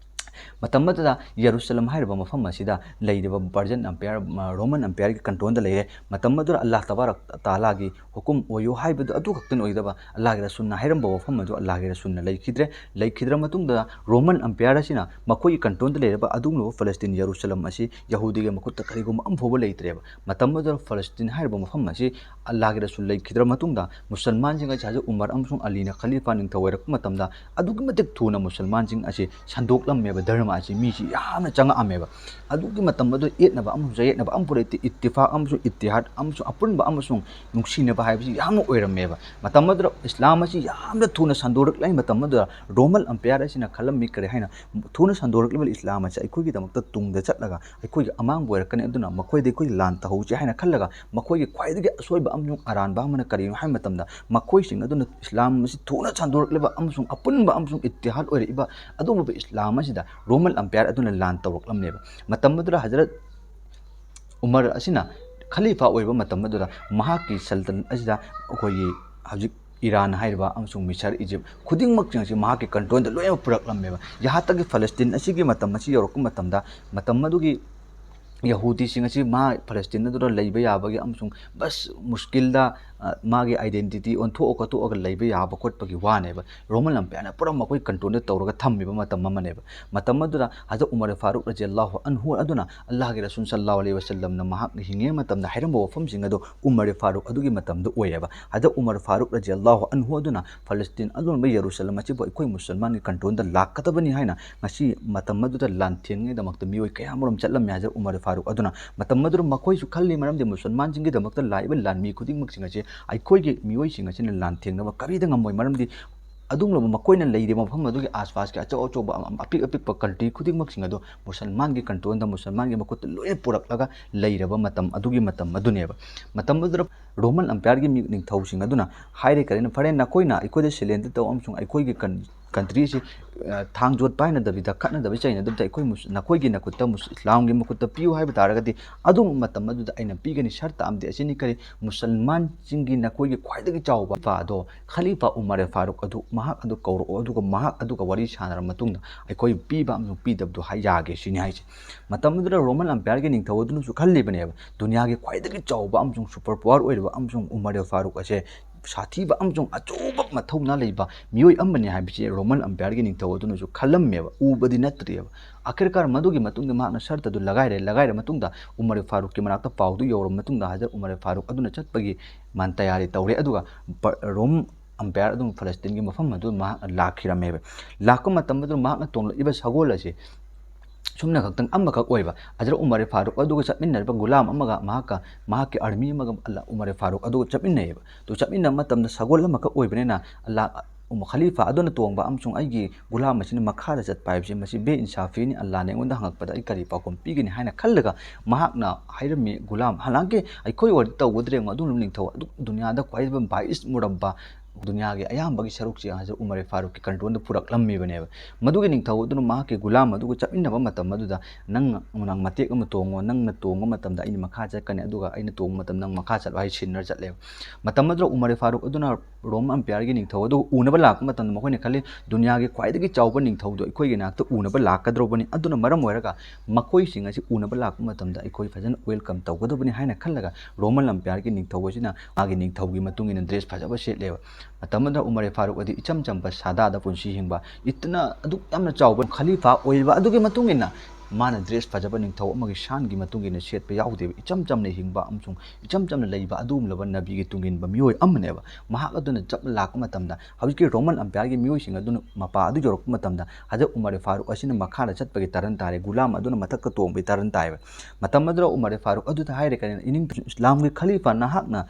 ꯃꯇꯝ ꯑꯗꯨꯗ ꯌꯦꯔꯨꯁꯂꯝ ꯍꯥꯏꯔꯤꯕ ꯃꯐꯝ ꯑꯁꯤꯗ ꯂꯩꯔꯤꯕ Persian Empire, Roman Empireꯒꯤ controlꯗ ꯂꯩꯔꯦ꯫ ꯃꯇꯝ ꯑꯗꯨꯗ ꯑꯜꯂꯥꯍ ꯇꯕꯥꯔꯛ ꯇꯥꯂꯥꯒꯤ ꯍꯨꯀꯨꯝ ꯑꯣꯏꯌꯨ ꯍꯥꯏꯕꯗꯨ ꯑꯗꯨ ꯈꯛꯇꯅ ꯑꯣꯏꯒꯗꯕ, ꯑꯜꯂꯥꯍꯒꯤ ꯔꯁꯨꯜꯅ ꯍꯥꯏꯔꯝꯕ ꯋꯥꯐꯝ ꯑꯗꯨ ꯑꯜꯂꯥꯍꯒꯤ ꯔꯁꯨꯜꯅ ꯂꯩꯈꯤꯗ꯭ꯔꯦ꯫ ꯂꯩꯈꯤꯗ꯭ꯔ ꯃꯇꯨꯡꯗ Roman Empire ꯑꯁꯤꯅ ꯃꯈꯣꯏꯒꯤ controlꯗ ꯂꯩꯔꯕ ꯑꯗꯨꯒꯨꯝꯂꯕ ꯐꯂꯁꯇꯤꯟ, ꯌꯦꯔꯨꯁꯂꯝ ꯑꯁꯤ ꯌꯍꯨꯗꯤꯒꯤ ꯃꯈꯨꯠꯇ ꯀꯔꯤꯒꯨꯝꯕ ꯑꯃ ꯐꯥꯎꯕ ꯂꯩꯇ꯭ꯔꯦꯕ꯫ ꯃꯇꯝ ꯑꯗꯨꯗ ꯐꯂꯁꯇꯤꯟ ꯍꯥꯏꯔꯤꯕ ꯃꯐꯝ ꯑꯁꯤ ꯑꯜꯂꯥꯍꯒꯤ ꯔꯁꯨꯜ ꯂꯩꯈꯤꯗ꯭ꯔ ꯃꯇꯨꯡꯗ ꯃꯨꯁꯜꯃꯥꯟꯁꯤꯡ ꯑꯁꯤ ꯍꯖꯔꯠ ꯎꯃꯔ ꯑꯃꯁꯨꯡ ꯑꯂꯤꯅ ꯈꯂꯤꯐꯥ ꯅꯤꯡꯊꯧ ꯑꯣꯏꯔꯛꯄ ꯃꯇꯝꯗ ꯑꯗꯨꯛꯀꯤ ꯃꯇꯤꯛ ꯊꯨꯅ ꯃꯨꯁꯜꯃꯥꯟꯁꯤꯡ ꯑꯁꯤ ꯁꯟꯗꯣꯛꯂꯝꯃꯦꯕ, ꯙꯔꯃ ꯑꯁꯤ ꯃꯤꯁꯤ ꯌꯥꯝꯅ ꯆꯪꯉꯛꯑꯝꯃꯦꯕ꯫ ꯑꯗꯨꯒꯤ ꯃꯇꯝ ꯑꯗꯨ ꯌꯦꯠꯅꯕ ꯑꯃꯁꯨꯡ ꯆꯌꯦꯠꯅꯕ ꯑꯃꯐꯥꯎ ꯂꯩꯇꯦ, ꯏꯠꯇꯤꯐꯥꯛ ꯑꯃꯁꯨꯡ ꯏꯠꯇꯤꯍꯥꯗ ꯑꯃꯁꯨꯡ ꯑꯄꯨꯟꯕ ꯑꯃꯁꯨꯡ ꯅꯨꯡꯁꯤꯅꯕ ꯍꯥꯏꯕꯁꯤ ꯌꯥꯝꯅ ꯑꯣꯏꯔꯝꯃꯦꯕ꯫ ꯃꯇꯝ ꯑꯗꯨꯗ ꯏꯁꯂꯥꯝ ꯑꯁꯤ ꯌꯥꯝꯅ ꯊꯨꯅ ꯁꯟꯗꯣꯔꯛꯂꯤꯉꯩ ꯃꯇꯝ ꯑꯗꯨꯗ Roman Empire ꯑꯁꯤꯅ ꯈꯜꯂꯝꯃꯤ ꯀꯔꯤ ꯍꯥꯏꯅ, ꯊꯨꯅ ꯁꯟꯗꯣꯔꯛꯂꯤꯕ ꯏꯁꯂꯥꯝ ꯑꯁꯤ ꯑꯩꯈꯣꯏꯒꯤꯗꯃꯛꯇ ꯇꯨꯡꯗ ꯆꯠꯂꯒ ꯑꯩꯈꯣꯏꯒꯤ ꯑꯃꯥꯡꯕ ꯑꯣꯏꯔꯛꯀꯅꯤ, ꯑꯗꯨꯅ ꯃꯈꯣꯏꯗ ꯑꯩꯈꯣꯏ ꯂꯥꯟ ꯇꯧꯍꯧꯁꯤ ꯍꯥꯏꯅ ꯈꯜꯂꯒ ꯃꯈꯣꯏꯒꯤ ꯈ꯭ꯋꯥꯏꯗꯒꯤ ꯑꯁꯣꯏꯕ ꯑꯃꯁꯨꯡ ꯑꯔꯥꯟꯕ ꯑꯃꯅ ꯀꯔꯤꯅꯣ ꯍꯥꯏꯕ ꯃꯇꯝꯗ ꯃꯈꯣꯏꯁꯤꯡ ꯑꯗꯨꯅ ꯏꯁꯂꯥꯝ ꯑꯁꯤ ꯊꯨꯅ ꯁꯟꯗꯣꯔꯛꯂꯤꯕ ꯑꯃꯁꯨꯡ ꯑꯄꯨꯟꯕ ꯑꯃꯁꯨꯡ ꯏꯠꯇꯤꯍꯥꯗ ꯑꯣꯏꯔꯛꯏꯕ ꯑꯗꯨꯒꯨꯝꯂꯕ ꯏꯁꯂꯥꯝ ꯑꯁꯤꯗ Roman Empire ꯑꯗꯨꯅ ꯂꯥꯟ ꯇꯧꯔꯛꯂꯝꯃꯦꯕ꯫ ꯃꯇꯝ ꯑꯗꯨꯗ ꯍꯖꯔꯠ ꯎꯃꯔ ꯑꯁꯤꯅ ꯈꯂꯤꯐꯥ ꯑꯣꯏꯕ ꯃꯇꯝ ꯑꯗꯨꯗ ꯃꯍꯥꯛꯀꯤ ꯁꯜꯇꯅꯠ ꯑꯁꯤꯗ ꯑꯩꯈꯣꯏꯒꯤ ꯍꯧꯖꯤꯛ ꯏꯔꯥꯟ ꯍꯥꯏꯔꯤꯕ ꯑꯃꯁꯨꯡ ꯃꯤꯁꯔ, ꯏꯖꯤꯞ ꯈꯨꯗꯤꯡꯃꯛꯁꯤꯡ ꯑꯁꯤ ꯃꯍꯥꯛꯀꯤ controlꯗ ꯂꯣꯏꯅꯃꯛ ꯄꯨꯔꯛꯂꯝꯃꯦꯕ꯫ ꯌꯍꯥꯇꯒꯤ ꯐꯂꯁꯇꯤꯟ ꯑꯁꯤꯒꯤ ꯃꯇꯝ ꯑꯁꯤ ꯌꯧꯔꯛꯄ ꯃꯇꯝꯗ ꯃꯇꯝ ꯑꯗꯨꯒꯤ ꯌꯍꯨꯗꯤꯁꯤꯡ ꯑꯁꯤ ꯃꯥ ꯐꯂꯁꯇꯤꯟ ꯑꯗꯨꯗ ꯂꯩꯕ ꯌꯥꯕꯒꯤ ꯑꯃꯁꯨꯡ ꯕꯁ ꯃꯨꯁꯀꯤꯜꯗ, ꯑ, ꯃꯥꯒꯤ identity ꯑꯣꯟꯊꯣꯛꯑ ꯈꯣꯠꯇꯣꯛꯑꯒ ꯂꯩꯕ ꯌꯥꯕ ꯈꯣꯠꯄꯒꯤ ꯋꯥꯅꯦꯕ꯫ Roman Empireꯅ ꯄꯨꯔꯥ ꯃꯈꯣꯏ controlꯗ ꯇꯧꯔꯒ ꯊꯝꯃꯤꯕ ꯃꯇꯝ ꯑꯃꯅꯦꯕ꯫ ꯃꯇꯝ ꯑꯗꯨꯗ ꯍꯖꯔꯠ ꯎꯃꯔ ꯐꯥꯔꯨꯛ ꯔꯖꯤꯌꯜꯂꯥꯍꯨ ꯑꯟꯍꯨ ꯑꯗꯨꯅ ꯑꯜꯂꯥꯍꯒꯤ ꯔꯁꯨꯜ ꯁꯜꯂꯥꯍꯨ ꯑꯂꯩꯍꯤ ꯋꯁꯜꯂꯝꯅ ꯃꯍꯥꯛꯅ ꯍꯤꯡꯉꯤꯉꯩ ꯃꯇꯝꯗ ꯍꯥꯏꯔꯝꯕ ꯋꯥꯐꯝꯁꯤꯡ ꯑꯗꯨ ꯎꯃꯔ ꯐꯥꯔꯨꯛ ꯑꯗꯨꯒꯤ ꯃꯇꯝꯗ ꯑꯣꯏꯌꯦꯕ꯫ ꯍꯖꯔꯠ ꯎꯃꯔ ꯐꯥꯔꯨꯛ ꯔꯖꯤꯌꯜꯂꯥꯍꯨ ꯑꯟꯍꯨ ꯑꯗꯨꯅ ꯐꯂꯁꯇꯤꯟ ꯑꯗꯨꯒꯨꯝꯕ ꯌꯦꯔꯨꯁꯂꯝ ꯑꯁꯤꯕꯨ ꯑꯩꯈꯣꯏ ꯃꯨꯁꯜꯃꯥꯟꯒꯤ controlꯗ ꯂꯥꯛꯀꯗꯕꯅꯤ ꯍꯥꯏꯅ ꯉꯁꯤ ꯃꯇꯝ ꯑꯗꯨꯗ ꯂꯥꯟꯊꯦꯡꯅꯉꯩꯗꯃꯛꯇ ꯃꯤꯑꯣꯏ ꯀꯌꯥ ꯑꯃꯔꯣꯝ ꯆꯠꯂꯝꯃꯤ ꯍꯖꯔꯠ ꯎꯃꯔ ꯐꯥꯔꯨꯛ ꯑꯗꯨꯅ꯫ ꯃꯇꯝ ꯑꯗꯨꯗ ꯃꯈꯣꯏꯁꯨ ꯈꯜꯂꯤ, ꯃꯔꯝꯗꯤ ꯃꯨꯁꯜꯃꯥꯟꯁꯤꯡꯒꯤꯗꯃꯛꯇ ꯂꯥꯛꯏꯕ ꯂꯥꯟꯃꯤ ꯈꯨꯗꯤꯡꯃꯛꯁꯤꯡ ꯑꯁꯤ ꯑꯩꯈꯣꯏꯒꯤ ꯃꯤꯑꯣꯏꯁꯤꯡ ꯑꯁꯤꯅ ꯂꯥꯟꯊꯦꯡꯅꯕ ꯀꯔꯤꯗ ꯉꯝꯃꯣꯏ, ꯃꯔꯝꯗꯤ ꯑꯗꯨꯒꯨꯝꯂꯕ ꯃꯈꯣꯏꯅ ꯂꯩꯔꯤꯕ ꯃꯐꯝ ꯑꯗꯨꯒꯤ ꯑꯥꯁꯄꯥꯁꯀꯤ ꯑꯆꯧ ꯑꯆꯧꯕ ꯑꯄꯤꯛ ꯑꯄꯤꯛꯄ country ꯈꯨꯗꯤꯡꯃꯛꯁꯤꯡ ꯑꯗꯨ ꯃꯨꯁꯜꯃꯥꯟꯒꯤ controlꯗ, ꯃꯨꯁꯜꯃꯥꯟꯒꯤ ꯃꯈꯨꯠꯇ ꯂꯣꯏꯅ ꯄꯨꯔꯛꯂꯒ ꯂꯩꯔꯕ ꯃꯇꯝ ꯑꯗꯨꯒꯤ ꯃꯇꯝ ꯑꯗꯨꯅꯦꯕ꯫ ꯃꯇꯝ ꯑꯗꯨꯗ Roman Empireꯒꯤ ꯃꯤ, ꯅꯤꯡꯊꯧꯁꯤꯡ ꯑꯗꯨꯅ ꯍꯥꯏꯔꯦ ꯀꯔꯤꯅ, "ꯐꯔꯦ, ꯅꯈꯣꯏꯅ ꯑꯩꯈꯣꯏꯗ surrender ꯇꯧ ꯑꯃꯁꯨꯡ ꯑꯩꯈꯣꯏꯒꯤ ꯀꯟ-, ꯀꯟꯇ꯭ꯔꯤꯁꯤ ꯊꯥꯡ ꯌꯣꯠ ꯄꯥꯏꯅꯗꯕꯤꯗ, ꯈꯠꯅꯗꯕꯤ ꯆꯩꯅꯗꯕꯤꯗ ꯑꯩꯈꯣꯏ ꯅꯈꯣꯏꯒꯤ ꯅꯈꯨꯠꯇ, ꯏꯁꯂꯥꯝꯒꯤ ꯃꯈꯨꯠꯇ ꯄꯤꯌꯨ ꯍꯥꯏꯕ ꯇꯥꯔꯒꯗꯤ, ꯑꯗꯨꯒꯨꯝꯕ ꯃꯇꯝ ꯑꯗꯨꯗ ꯑꯩꯅ ꯄꯤꯒꯅꯤ꯫ ꯁꯔꯇ ꯑꯃꯗꯤ ꯑꯁꯤꯅꯤ, ꯀꯔꯤ? ꯃꯨꯁꯜꯃꯥꯟꯁꯤꯡꯒꯤ ꯅꯈꯣꯏꯒꯤ ꯈ꯭ꯋꯥꯏꯗꯒꯤ ꯆꯥꯎꯕ ꯈꯂꯤꯐꯥ ꯑꯗꯣ, ꯈꯂꯤꯐꯥ ꯎꯃꯔ ꯐꯥꯔꯨꯛ ꯑꯗꯨ, ꯃꯍꯥꯛ ꯑꯗꯨ ꯀꯧꯔꯛꯑꯣ, ꯑꯗꯨꯒ ꯃꯍꯥꯛ ꯑꯗꯨꯒ ꯋꯥꯔꯤ ꯁꯥꯟꯅꯔꯕ ꯃꯇꯨꯡꯗ ꯑꯩꯈꯣꯏ ꯄꯤꯕ ꯑꯃꯁꯨꯡ ꯄꯤꯗꯕꯗꯨ ꯌꯥꯒꯦ ꯁꯤꯅꯤ ꯍꯥꯏꯁꯦ꯫ ꯃꯇꯝꯗꯨꯗ ꯔꯣꯃꯟ ꯑꯝꯄꯥꯌꯔꯒꯤ ꯅꯤꯡꯊꯧ ꯑꯗꯨꯅꯁꯨ ꯈꯜꯂꯤꯕꯅꯦꯕ, ꯗꯨꯅꯤꯌꯥꯒꯤ ꯈ꯭ꯋꯥꯏꯗꯒꯤ ꯆꯥꯎꯕ ꯑꯃꯁꯨꯡ ꯁꯨꯄꯔ ꯄꯥꯋꯔ ꯑꯣꯏꯔꯤꯕ ꯑꯃꯁꯨꯡ ꯎꯃꯔ ꯐꯥꯔꯨꯛ ꯑꯁꯦ ꯁꯥꯊꯤꯕ ꯑꯃꯁꯨꯡ ꯑꯆꯧꯕ ꯃꯊꯧꯅꯥ ꯂꯩꯕ ꯃꯤꯑꯣꯏ ꯑꯃꯅꯤ ꯍꯥꯏꯕꯁꯤ ꯔꯣꯃꯟ ꯑꯝꯄꯥꯌꯔꯒꯤ ꯅꯤꯡꯊꯧ ꯑꯗꯨꯅꯁꯨ ꯈꯜꯂꯝꯃꯦꯕ, ꯎꯕꯗꯤ ꯅꯠꯇ꯭ꯔꯤꯑꯕ꯫ ꯑꯥꯈꯤꯔꯀꯥꯔ ꯃꯗꯨꯒꯤ ꯃꯇꯨꯡꯗ ꯃꯍꯥꯛꯅ ꯁꯔꯇ ꯑꯗꯨ ꯂꯒꯥꯏꯔꯦ꯫ ꯂꯒꯥꯏꯔ ꯃꯇꯨꯡꯗ ꯎꯃꯔ ꯐꯥꯔꯨꯛꯀꯤ ꯃꯅꯥꯛꯇ ꯄꯥꯎꯗꯨ ꯌꯧꯔꯕ ꯃꯇꯨꯡꯗ ꯍꯖꯔꯠ ꯎꯃꯔ ꯐꯥꯔꯨꯛ ꯑꯗꯨꯅ ꯆꯠꯄꯒꯤ ꯃꯥꯟ ꯇꯌꯥꯔꯤ ꯇꯧꯔꯦ꯫ ꯑꯗꯨꯒ ꯔꯣꯝ ꯑꯝꯄꯥꯌꯔ ꯑꯗꯨꯝ ꯐꯂꯁꯇꯤꯟꯒꯤ ꯃꯐꯝ ꯑꯗꯨ ꯃꯍꯥꯛꯅ ꯂꯥꯛꯈꯤꯔꯝꯃꯦꯕ꯫ ꯂꯥꯛꯄ ꯃꯇꯝ ꯑꯗꯨꯗ ꯃꯍꯥꯛꯅ ꯇꯣꯡꯂꯛꯏꯕ ꯁꯒꯣꯜ ꯑꯁꯤ ꯁꯨꯝꯅ ꯈꯛꯇꯪ ꯑꯃꯈꯛ ꯑꯣꯏꯕ, ꯍꯖꯔꯠ ꯎꯃꯔ ꯐꯥꯔꯨꯛ ꯑꯗꯨꯒ ꯆꯠꯃꯤꯟꯅꯔꯤꯕ ꯒꯨꯂꯥꯝ ꯑꯃꯒ ꯃꯍꯥꯛꯀ, ꯃꯍꯥꯛꯀꯤ ꯑꯥꯔꯃꯤ ꯑꯃꯒ ꯑꯜꯂꯥ ꯎꯃꯔ ꯐꯥꯔꯨꯛ ꯑꯗꯨꯒ ꯆꯠꯃꯤꯟꯅꯩꯌꯦꯕ꯫ ꯑꯗꯨ ꯆꯠꯃꯤꯟꯅꯕ ꯃꯇꯝꯗ ꯁꯒꯣꯜ ꯑꯃꯈꯛ ꯑꯣꯏꯕꯅꯤꯅ ꯑꯜꯂꯥ ꯈꯂꯤꯐꯥ ꯑꯗꯨꯅ ꯇꯣꯡꯕ ꯑꯃꯁꯨꯡ ꯑꯩꯒꯤ ꯒꯨꯂꯥꯝ ꯑꯁꯤꯅ ꯃꯈꯥꯗ ꯆꯠꯄ ꯍꯥꯏꯕꯁꯤ ꯃꯁꯤ ꯕꯦ ꯏꯟꯁꯥꯐꯤꯅꯤ, ꯑꯜꯂꯥꯅ ꯑꯩꯉꯣꯟꯗ ꯍꯪꯉꯛꯄꯗ ꯑꯩ ꯀꯔꯤ ꯄꯥꯎꯈꯨꯝ ꯄꯤꯒꯅꯤ ꯍꯥꯏꯅ ꯈꯜꯂꯒ ꯃꯍꯥꯛꯅ ꯍꯥꯏꯔꯝꯃꯤ, ꯒꯨꯂꯥꯝ, ꯍꯂꯥꯡꯀꯤ ꯑꯩꯈꯣꯏ ꯑꯣꯏꯔꯗꯤ ꯇꯧꯒꯗ꯭ꯔꯦ ꯌꯦꯡꯉꯣ, ꯑꯗꯨꯝ ꯅꯤꯡꯊꯧ ꯑꯗꯨ ꯗꯨꯅꯤꯌꯥꯗ ꯈ꯭ꯋꯥꯏꯗꯒꯤ ꯕꯥꯏꯁ ꯃꯨꯔꯝꯕ ꯗꯨꯅꯤꯌꯥꯒꯤ ꯑꯌꯥꯝꯕꯒꯤ ꯁꯔꯨꯛꯁꯤ ꯍꯖꯔꯠ ꯎꯃꯔ ꯐꯥꯔꯨꯛꯀꯤ ꯀꯟꯇ꯭ꯔꯣꯜꯗ ꯄꯨꯔꯛꯂꯝꯃꯤꯕꯅꯦꯕ꯫ ꯃꯗꯨꯒꯤ ꯅꯤꯡꯊꯧ ꯑꯗꯨꯅ ꯃꯍꯥꯛꯀꯤ ꯒꯨꯂꯥꯝ ꯑꯗꯨꯒ ꯆꯠꯃꯤꯟꯅꯕ ꯃꯇꯝ ꯑꯗꯨꯗ ꯅꯪ, ꯅꯪ ꯃꯇꯦꯛ ꯑꯃ ꯇꯣꯡꯉꯣ, ꯅꯪꯅ ꯇꯣꯡꯕ ꯃꯇꯝꯗ ꯑꯩꯅ ꯃꯈꯥ ꯆꯠꯀꯅꯤ, ꯑꯗꯨꯒ ꯑꯩꯅ ꯇꯣꯡꯕ ꯃꯇꯝꯗ ꯅꯪ ꯃꯈꯥ ꯆꯠꯂꯣ ꯍꯥꯏ ꯁꯤꯟꯅꯔ ꯆꯠꯂꯦꯕ꯫ ꯃꯇꯝ ꯑꯗꯨꯗ ꯎꯃꯔ ꯐꯥꯔꯨꯛ ꯑꯗꯨꯅ ꯔꯣꯝ ꯑꯝꯄꯤꯌꯔꯒꯤ ꯅꯤꯡꯊꯧ ꯑꯗꯨ ꯎꯅꯕ ꯂꯥꯛꯄ ꯃꯇꯝꯗ ꯃꯈꯣꯏꯅ ꯈꯜꯂꯤ, ꯗꯨꯅꯤꯌꯥꯒꯤ ꯈ꯭ꯋꯥꯏꯗꯒꯤ ꯆꯥꯎꯕ ꯅꯤꯡꯊꯧꯗꯨ ꯑꯩꯈꯣꯏꯒꯤ ꯅꯥꯛꯇ ꯎꯅꯕ ꯂꯥꯛꯀꯗꯧꯔꯕꯅꯤ, ꯑꯗꯨꯅ ꯃꯔꯝ ꯑꯣꯏꯔꯒ ꯃꯈꯣꯏꯁꯤꯡ ꯑꯁꯤ ꯎꯅꯕ ꯂꯥꯛꯄ ꯃꯇꯝꯗ ꯑꯩꯈꯣꯏ ꯐꯖꯅ ꯋꯦꯜꯀꯝ ꯇꯧꯒꯗꯕꯅꯤ ꯍꯥꯏꯅ ꯈꯜꯂꯒ ꯔꯣꯃꯟ ꯑꯝꯄꯤꯌꯔꯒꯤ ꯅꯤꯡꯊꯧ ꯑꯁꯤꯅ ꯃꯥꯒꯤ ꯅꯤꯡꯊꯧꯒꯤ ꯃꯇꯨꯡ ꯏꯟꯅ ꯗ꯭ꯔꯦꯁ ꯐꯖꯕ ꯁꯦꯠꯂꯦꯕ꯫ ꯃꯇꯝ ꯑꯗꯨꯗ ꯎꯃꯔ ꯐꯥꯔꯨꯛ ꯑꯗꯤ ꯏꯆꯝ ꯆꯝꯕ ꯁꯥꯗꯥꯗ ꯄꯨꯟꯁꯤ ꯍꯤꯡꯕ, ꯏꯠꯇꯅ ꯑꯗꯨꯛ ꯌꯥꯝꯅ ꯆꯥꯎꯕ ꯈꯂꯤꯐꯥ ꯑꯣꯏꯕ ꯑꯗꯨꯒꯤ ꯃꯇꯨꯡ ꯏꯟꯅ ꯃꯥꯅ ꯗ꯭ꯔꯦꯁ ꯐꯖꯕ ꯅꯤꯡꯊꯧ ꯑꯃꯒꯤ ꯁꯥꯟꯒꯤ ꯃꯇꯨꯡ ꯏꯟꯅ ꯁꯦꯠꯄ ꯌꯥꯎꯗꯦꯕ꯫ ꯏꯆꯝ ꯆꯝꯅ ꯍꯤꯡꯕ ꯑꯃꯁꯨꯡ ꯏꯆꯝ ꯆꯝꯅ ꯂꯩꯕ ꯑꯗꯨꯒꯨꯝꯂꯕ ꯅꯕꯤꯒꯤ ꯇꯨꯡꯏꯟꯕ ꯃꯤꯑꯣꯏ ꯑꯃꯅꯦꯕ꯫ ꯃꯍꯥꯛ ꯑꯗꯨꯅ ꯆꯠꯄ ꯂꯥꯛꯄ ꯃꯇꯝꯗ ꯍꯧꯖꯤꯛꯀꯤ ꯔꯣꯃꯟ ꯑꯝꯄꯤꯌꯔꯒꯤ ꯃꯤꯑꯣꯏꯁꯤꯡ ꯑꯗꯨꯅ ꯃꯄꯥ ꯑꯗꯨ ꯌꯧꯔꯛꯄ ꯃꯇꯝꯗ ꯍꯖꯔꯠ ꯎꯃꯔ ꯐꯥꯔꯨꯛ ꯑꯁꯤꯅ ꯃꯈꯥꯗ ꯆꯠꯄꯒꯤ ꯇꯔꯟ ꯇꯥꯔꯦ, ꯒꯨꯂꯥꯝ ꯑꯗꯨꯅ ꯃꯊꯛꯇ ꯇꯣꯡꯕꯒꯤ ꯇꯔꯟ ꯇꯥꯏꯕ꯫ ꯃꯇꯝ ꯑꯗꯨꯗ ꯎꯃꯔ ꯐꯥꯔꯨꯛ ꯑꯗꯨꯗ ꯍꯥꯏꯔꯦ, ꯀꯔꯤꯅꯣ, ꯏꯅꯤꯡ ꯏꯁꯂꯥꯝꯒꯤ ꯈꯂꯤꯐꯥ ꯅꯍꯥꯛꯅ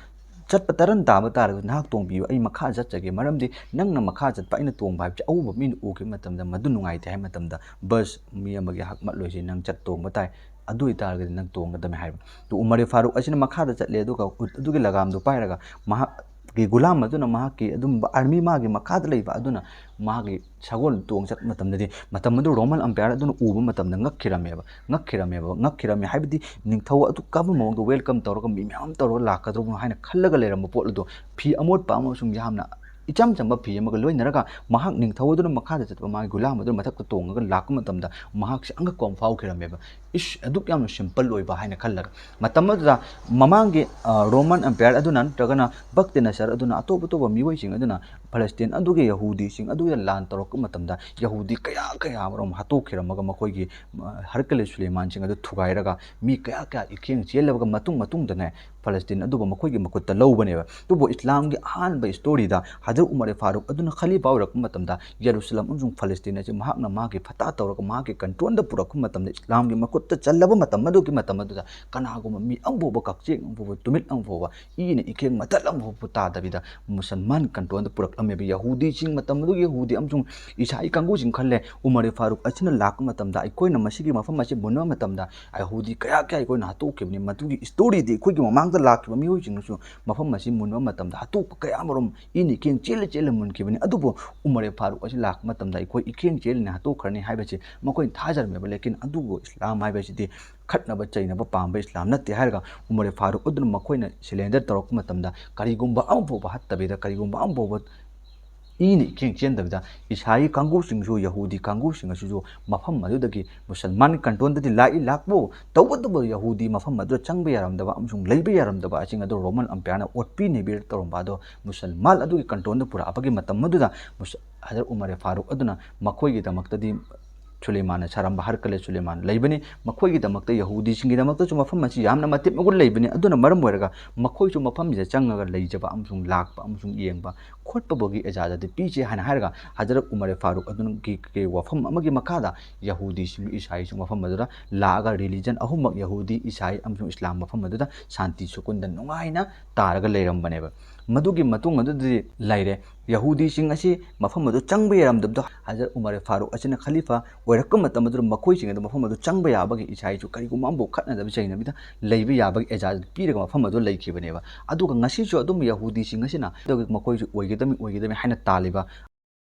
ꯆꯠꯄ ꯇꯔꯟ ꯇꯥꯕ ꯇꯥꯔꯒꯗꯤ ꯅꯍꯥꯛ ꯇꯣꯡꯕꯤꯌꯨ, ꯑꯩ ꯃꯈꯥ ꯆꯠꯆꯒꯦ꯫ ꯃꯔꯝꯗꯤ ꯅꯪꯅ ꯃꯈꯥ ꯆꯠꯄ ꯑꯩꯅ ꯇꯣꯡꯕ ꯍꯥꯏꯕꯁꯤ ꯑꯎꯕ ꯃꯤꯅ ꯎꯈꯤꯕ ꯃꯇꯝꯗ ꯃꯗꯨ ꯅꯨꯡꯉꯥꯏꯇꯦ ꯍꯥꯏꯕ ꯃꯇꯝꯗ, ꯕꯁ ꯃꯤ ꯑꯃꯒꯤ ꯍꯛ ꯃꯠꯂꯣꯏꯁꯤ, ꯅꯪ ꯆꯠ ꯇꯣꯡꯕ ꯇꯥꯏ, ꯑꯗꯨ ꯑꯣꯏꯇꯥꯔꯒꯗꯤ ꯅꯪ ꯇꯣꯡꯒꯗꯕꯅꯤ ꯍꯥꯏꯕ꯫ ꯑꯗꯨ ꯎꯃꯔ ꯐꯥꯔꯨꯛ ꯑꯁꯤꯅ ꯃꯈꯥꯗ ꯆꯠꯂꯦ, ꯑꯗꯨꯒ ꯎꯠ ꯑꯗꯨꯒꯤ ꯂꯒꯥꯝꯗꯨ ꯄꯥꯏꯔꯒ ꯃꯍꯥꯛ ꯒꯤ ꯒꯨꯂꯥꯝ ꯑꯗꯨꯅ, ꯃꯍꯥꯛꯀꯤ ꯑꯗꯨꯝꯕ ꯑꯥꯔꯃꯤ ꯃꯥꯒꯤ ꯃꯈꯥꯗ ꯂꯩꯕ ꯑꯗꯨꯅ ꯃꯥꯒꯤ ꯁꯒꯣꯜ ꯇꯣꯡ ꯆꯠꯄ ꯃꯇꯝꯗꯗꯤ, ꯃꯇꯝ ꯑꯗꯨ ꯔꯣꯃꯟ ꯑꯝꯄꯥꯌꯔ ꯑꯗꯨꯅ ꯎꯕ ꯃꯇꯝꯗ ꯉꯛꯈꯤꯔꯝꯃꯦꯕ, ꯉꯛꯈꯤꯔꯝꯃꯦꯕ, ꯉꯛꯈꯤꯔꯝꯃꯦ ꯍꯥꯏꯕꯗꯤ ꯅꯤꯡꯊꯧ ꯑꯗꯨ ꯀꯔꯝꯕ ꯃꯑꯣꯡꯗ ꯋꯦꯜꯀꯝ ꯇꯧꯔꯒ ꯃꯤ ꯃꯌꯥꯝ ꯇꯧꯔꯒ ꯂꯥꯛꯀꯗꯧꯕꯅꯣ ꯍꯥꯏꯅ ꯈꯜꯂꯒ ꯂꯩꯔꯝꯕ ꯄꯣꯠ ꯑꯗꯨ ꯐꯤ ꯑꯃꯣꯠꯄ ꯑꯃꯁꯨꯡ ꯌꯥꯝꯅ ꯏꯆꯝ ꯆꯝꯕ ꯐꯤ ꯑꯃꯒ ꯂꯣꯏꯅꯔꯒ ꯃꯍꯥꯛ ꯅꯤꯡꯊꯧ ꯑꯗꯨꯅ ꯃꯈꯥꯗ ꯆꯠꯄ ꯃꯥꯒꯤ ꯒꯨꯂꯥꯝ ꯑꯗꯨꯅ ꯃꯊꯛꯇ ꯇꯣꯡꯉꯒ ꯂꯥꯛꯄ ꯃꯇꯝꯗ ꯃꯍꯥꯛꯁꯦ ꯑꯉꯛꯄ ꯑꯃ ꯐꯥꯎꯈꯤꯔꯝꯃꯦꯕ꯫ ꯏꯁ, ꯑꯗꯨꯛ ꯌꯥꯝꯅ ꯁꯤꯝꯄꯜ ꯑꯣꯏꯕ ꯍꯥꯏꯅ ꯈꯜꯂꯒ꯫ ꯃꯇꯝ ꯑꯗꯨꯗ ꯃꯃꯥꯡꯒꯤ, ꯑ, ꯔꯣꯃꯟ ꯑꯝꯄꯥꯌꯔ ꯑꯗꯨꯅ ꯅꯠꯇ꯭ꯔꯒꯅ ꯕꯛꯇꯤꯅꯁꯔ ꯑꯗꯨꯅ, ꯑꯇꯣꯞ ꯑꯇꯣꯞꯄ ꯃꯤꯑꯣꯏꯁꯤꯡ ꯑꯗꯨꯅ ꯐꯂꯁꯇꯤꯟ ꯑꯗꯨꯒꯤ ꯌꯍꯨꯗꯤꯁꯤꯡ ꯑꯗꯨꯗ ꯂꯥꯟ ꯇꯧꯔꯛꯄ ꯃꯇꯝꯗ ꯌꯍꯨꯗꯤ ꯀꯌꯥ ꯀꯌꯥ ꯑꯃꯔꯣꯝ ꯍꯥꯠꯇꯣꯛꯈꯤꯔꯝꯃꯒ ꯃꯈꯣꯏꯒꯤ, ꯑ, ꯍꯔꯀꯂꯦ ꯁꯨꯂꯦꯃꯥꯟꯁꯤꯡ ꯑꯗꯨ ꯊꯨꯒꯥꯏꯔꯒ ꯃꯤ ꯀꯌꯥ ꯀꯌꯥ ꯏꯈꯦꯡ ꯆꯦꯜꯂꯕꯒ ꯃꯇꯨꯡ ꯃꯇꯨꯡꯗꯅꯦ ꯐꯂꯁꯇꯤꯟ ꯑꯗꯨꯕꯨ ꯃꯈꯣꯏꯒꯤ ꯃꯈꯨꯠꯇ ꯂꯧꯕꯅꯦꯕ꯫ ꯑꯗꯨꯕꯨ ꯏꯁꯂꯥꯝꯒꯤ ꯑꯍꯥꯟꯕ ꯁ꯭ꯇꯣꯔꯤꯗ ꯍꯖꯔꯠ ꯎꯃꯔ ꯐꯥꯔꯨꯛ ꯑꯗꯨꯅ ꯈꯂꯤꯐꯥ ꯑꯣꯏꯔꯛꯄ ꯃꯇꯝꯗ ꯌꯦꯔꯨꯁꯂꯝ ꯑꯃꯁꯨꯡ ꯐꯂꯁꯇꯤꯟ ꯑꯁꯤ ꯃꯍꯥꯛꯅ ꯃꯥꯒꯤ ꯐꯇꯥ ꯇꯧꯔꯒ ꯃꯍꯥꯛꯀꯤ ꯀꯟꯇ꯭ꯔꯣꯜꯗ ꯄꯨꯔꯛꯄ ꯃꯇꯝꯗ, ꯏꯁꯂꯥꯝꯒꯤ ꯃꯈꯨꯠꯇ ꯆꯜꯂꯕ ꯃꯇꯝ ꯑꯗꯨꯒꯤ ꯃꯇꯝ ꯑꯗꯨꯗ ꯀꯅꯥꯒꯨꯝꯕ ꯃꯤ ꯑꯃꯐꯥꯎꯕ, ꯀꯛꯆꯦꯡ ꯑꯃꯐꯥꯎꯕ, ꯇꯨꯃꯤꯠ ꯑꯃꯐꯥꯎꯕ, ꯏꯅ ꯏꯈꯦꯡ ꯃꯇꯠ ꯑꯃꯐꯥꯎꯕ ꯇꯥꯗꯕꯤꯗ ꯃꯨꯁꯜꯃꯥꯟ ꯀꯟꯇ꯭ꯔꯣꯜꯗ ꯄꯨꯔꯛꯂꯝꯃꯦꯕ꯫ ꯌꯍꯨꯗꯤꯁꯤꯡ, ꯃꯇꯝ ꯑꯗꯨꯒꯤ ꯌꯍꯨꯗꯤ ꯑꯃꯁꯨꯡ ꯏꯁꯥꯏ ꯀꯥꯡꯕꯨꯁꯤꯡ ꯈꯜꯂꯦ, ꯎꯃꯔ ꯐꯥꯔꯨꯛ ꯑꯁꯤꯅ ꯂꯥꯛꯄ ꯃꯇꯝꯗ ꯑꯩꯈꯣꯏꯅ ꯃꯁꯤꯒꯤ ꯃꯐꯝ ꯑꯁꯤ ꯃꯨꯟꯕ ꯃꯇꯝꯗ ꯌꯍꯨꯗꯤ ꯀꯌꯥ ꯀꯌꯥ ꯑꯩꯈꯣꯏꯅ ꯍꯥꯠꯇꯣꯛꯈꯤꯕꯅꯤ꯫ ꯃꯗꯨꯒꯤ ꯁ꯭ꯇꯣꯔꯤꯗꯤ ꯑꯩꯈꯣꯏꯒꯤ ꯃꯃꯥꯡꯗ ꯂꯥꯛꯈꯤꯕ ꯃꯤꯑꯣꯏꯁꯤꯡꯅꯁꯨ ꯃꯐꯝ ꯑꯁꯤ ꯃꯨꯟꯕ ꯃꯇꯝꯗ ꯍꯥꯠꯇꯣꯛꯄ ꯀꯌꯥ ꯑꯃꯔꯣꯝ ꯏꯅ ꯏꯈꯦꯡ ꯆꯦꯜꯂ ꯆꯦꯜꯂ ꯃꯨꯟꯈꯤꯕꯅꯤ꯫ ꯑꯗꯨꯕꯨ ꯎꯃꯔ ꯐꯥꯔꯨꯛ ꯑꯁꯤ ꯂꯥꯛꯄ ꯃꯇꯝꯗ ꯑꯩꯈꯣꯏ ꯏꯈꯦꯡ ꯆꯦꯜꯂꯅꯤ, ꯍꯥꯠꯇꯣꯛꯈ꯭ꯔꯅꯤ ꯍꯥꯏꯕꯁꯤ ꯃꯈꯣꯏꯅ ꯊꯥꯖꯔꯝꯃꯦꯕ꯫ ꯂꯦꯀꯤꯟ ꯑꯗꯨꯕꯨ ꯏꯁꯂꯥꯝ ꯍꯥꯏꯕꯁꯤꯗꯤ ꯈꯠꯅꯕ ꯆꯩꯅꯕ ꯄꯥꯝꯕ ꯏꯁꯂꯥꯝ ꯅꯠꯇꯦ ꯍꯥꯏꯔꯒ ꯎꯃꯔ ꯐꯥꯔꯨꯛ ꯑꯗꯨꯅ ꯃꯈꯣꯏꯅ ꯁꯔꯦꯟꯗꯔ ꯇꯧꯔꯛꯄ ꯃꯇꯝꯗ ꯀꯔꯤꯒꯨꯝꯕ ꯑꯃꯐꯥꯎꯕ ꯍꯠꯇꯕꯤꯗ, ꯀꯔꯤꯒꯨꯝꯕ ꯑꯃꯐꯥꯎꯕ ꯏꯅ ꯏꯈꯦꯡ ꯆꯦꯟꯗꯕꯤꯗ ꯏꯁꯥꯏ ꯀꯥꯡꯕꯨꯁꯤꯡꯁꯨ, ꯌꯍꯨꯗꯤ ꯀꯥꯡꯕꯨꯁꯤꯡ ꯑꯁꯤꯁꯨ ꯃꯐꯝ ꯑꯗꯨꯗꯒꯤ ꯃꯨꯁꯜꯃꯥꯟ ꯀꯟꯇ꯭ꯔꯣꯜꯗꯗꯤ ꯂꯥꯛꯏ ꯂꯥꯛꯄꯨ, ꯇꯧꯕꯇꯕꯨ ꯌꯍꯨꯗꯤ ꯃꯐꯝ ꯑꯗꯨꯗ ꯆꯪꯕ ꯌꯥꯔꯝꯗꯕ ꯑꯃꯁꯨꯡ ꯂꯩꯕ ꯌꯥꯔꯝꯗꯕ ꯑꯁꯤꯡ ꯑꯗꯨ ꯔꯣꯃꯟ ꯑꯝꯄꯥꯌꯔꯅ ꯑꯣꯠꯄꯤ ꯅꯩꯕꯤꯔ ꯇꯧꯔꯝꯕ ꯑꯗꯣ ꯃꯨꯁꯜꯃꯥꯟ ꯑꯗꯨꯒꯤ ꯀꯟꯇ꯭ꯔꯣꯜꯗ ꯄꯨꯔꯛꯑꯕꯒꯤ ꯃꯇꯝ ꯑꯗꯨꯗ ꯃꯨꯁ-, ꯍꯖꯔꯠ ꯎꯃꯔ ꯐꯥꯔꯨꯛ ꯑꯗꯨꯅ ꯃꯈꯣꯏꯒꯤꯗꯃꯛꯇꯗꯤ ꯁꯨꯂꯦꯃꯥꯟꯅ ꯁꯥꯔꯝꯕ ꯍꯔꯀꯂꯦ ꯁꯨꯂꯦꯃꯥꯟ ꯂꯩꯕꯅꯤ꯫ ꯃꯈꯣꯏꯒꯤꯗꯃꯛꯇ, ꯌꯍꯨꯗꯤꯁꯤꯡꯒꯤꯗꯃꯛꯇꯁꯨ ꯃꯐꯝ ꯑꯁꯤ ꯌꯥꯝꯅ ꯃꯇꯤꯛ ꯃꯒꯨꯟ ꯂꯩꯕꯅꯤ꯫ ꯑꯗꯨꯅ ꯃꯔꯝ ꯑꯣꯏꯔꯒ ꯃꯈꯣꯏꯁꯨ ꯃꯐꯝꯁꯤꯗ ꯆꯪꯉꯒ ꯂꯩꯖꯕ ꯑꯃꯁꯨꯡ ꯂꯥꯛꯄ ꯑꯃꯁꯨꯡ ꯌꯦꯡꯕ ꯈꯣꯠꯄꯕꯨꯒꯤ ꯏꯖꯥꯖꯠ ꯑꯗꯨ ꯄꯤꯖꯩ ꯍꯥꯏꯅ ꯍꯥꯏꯔꯒ ꯍꯖꯔꯠ ꯎꯃꯔ ꯐꯥꯔꯨꯛ ꯑꯗꯨꯒꯤ ꯋꯥꯐꯝ ꯑꯃꯒꯤ ꯃꯈꯥꯗ ꯌꯍꯨꯗꯤꯁꯤꯡ, ꯏꯁꯥꯏꯁꯤꯡ ꯃꯐꯝ ꯑꯗꯨꯗ ꯂꯥꯛꯑꯒ ꯔꯤꯂꯤꯖꯟ ꯑꯍꯨꯝꯃꯛ, ꯌꯍꯨꯗꯤ, ꯏꯁꯥꯏ ꯑꯃꯁꯨꯡ ꯏꯁꯂꯥꯝ, ꯃꯐꯝ ꯑꯗꯨꯗ ꯁꯥꯟꯇꯤ ꯁꯨꯀꯨꯟꯗ ꯅꯨꯡꯉꯥꯏꯅ ꯇꯥꯔꯒ ꯂꯩꯔꯝꯕꯅꯦꯕ꯫ ꯃꯗꯨꯒꯤ ꯃꯇꯨꯡ ꯑꯗꯨꯗꯤ ꯂꯩꯔꯦ꯫ ꯌꯍꯨꯗꯤꯁꯤꯡ ꯑꯁꯤ ꯃꯐꯝ ꯑꯗꯨ ꯆꯪꯕ ꯌꯥꯔꯝꯗꯕꯗꯣ ꯍꯖꯔꯠ ꯎꯃꯔ ꯐꯥꯔꯨꯛ ꯑꯁꯤꯅ ꯈꯂꯤꯐꯥ ꯑꯣꯏꯔꯛꯄ ꯃꯇꯝ ꯑꯗꯨꯗ ꯃꯈꯣꯏꯁꯤꯡ ꯑꯗꯨ ꯃꯐꯝ ꯑꯗꯨ ꯆꯪꯕ ꯌꯥꯕꯒꯤ ꯏꯁꯥ ꯏꯁꯨ ꯀꯔꯤꯒꯨꯝꯕ ꯑꯃꯐꯥꯎ ꯈꯠꯅꯗꯕ ꯆꯩꯅꯕꯤꯗ ꯂꯩꯕ ꯌꯥꯕꯒꯤ ꯏꯖꯥꯖꯠ ꯄꯤꯔꯒ ꯃꯐꯝ ꯑꯗꯨ ꯂꯩꯈꯤꯕꯅꯦꯕ꯫ ꯑꯗꯨꯒ ꯉꯁꯤꯁꯨ ꯑꯗꯨꯝ ꯌꯍꯨꯗꯤꯁꯤꯡ ꯑꯁꯤꯅ ꯃꯈꯣꯏꯁꯨ ꯑꯣꯏꯒꯗꯕꯅꯤ, ꯑꯣꯏꯒꯗꯕꯅꯤ ꯍꯥꯏꯅ ꯇꯥꯜꯂꯤꯕ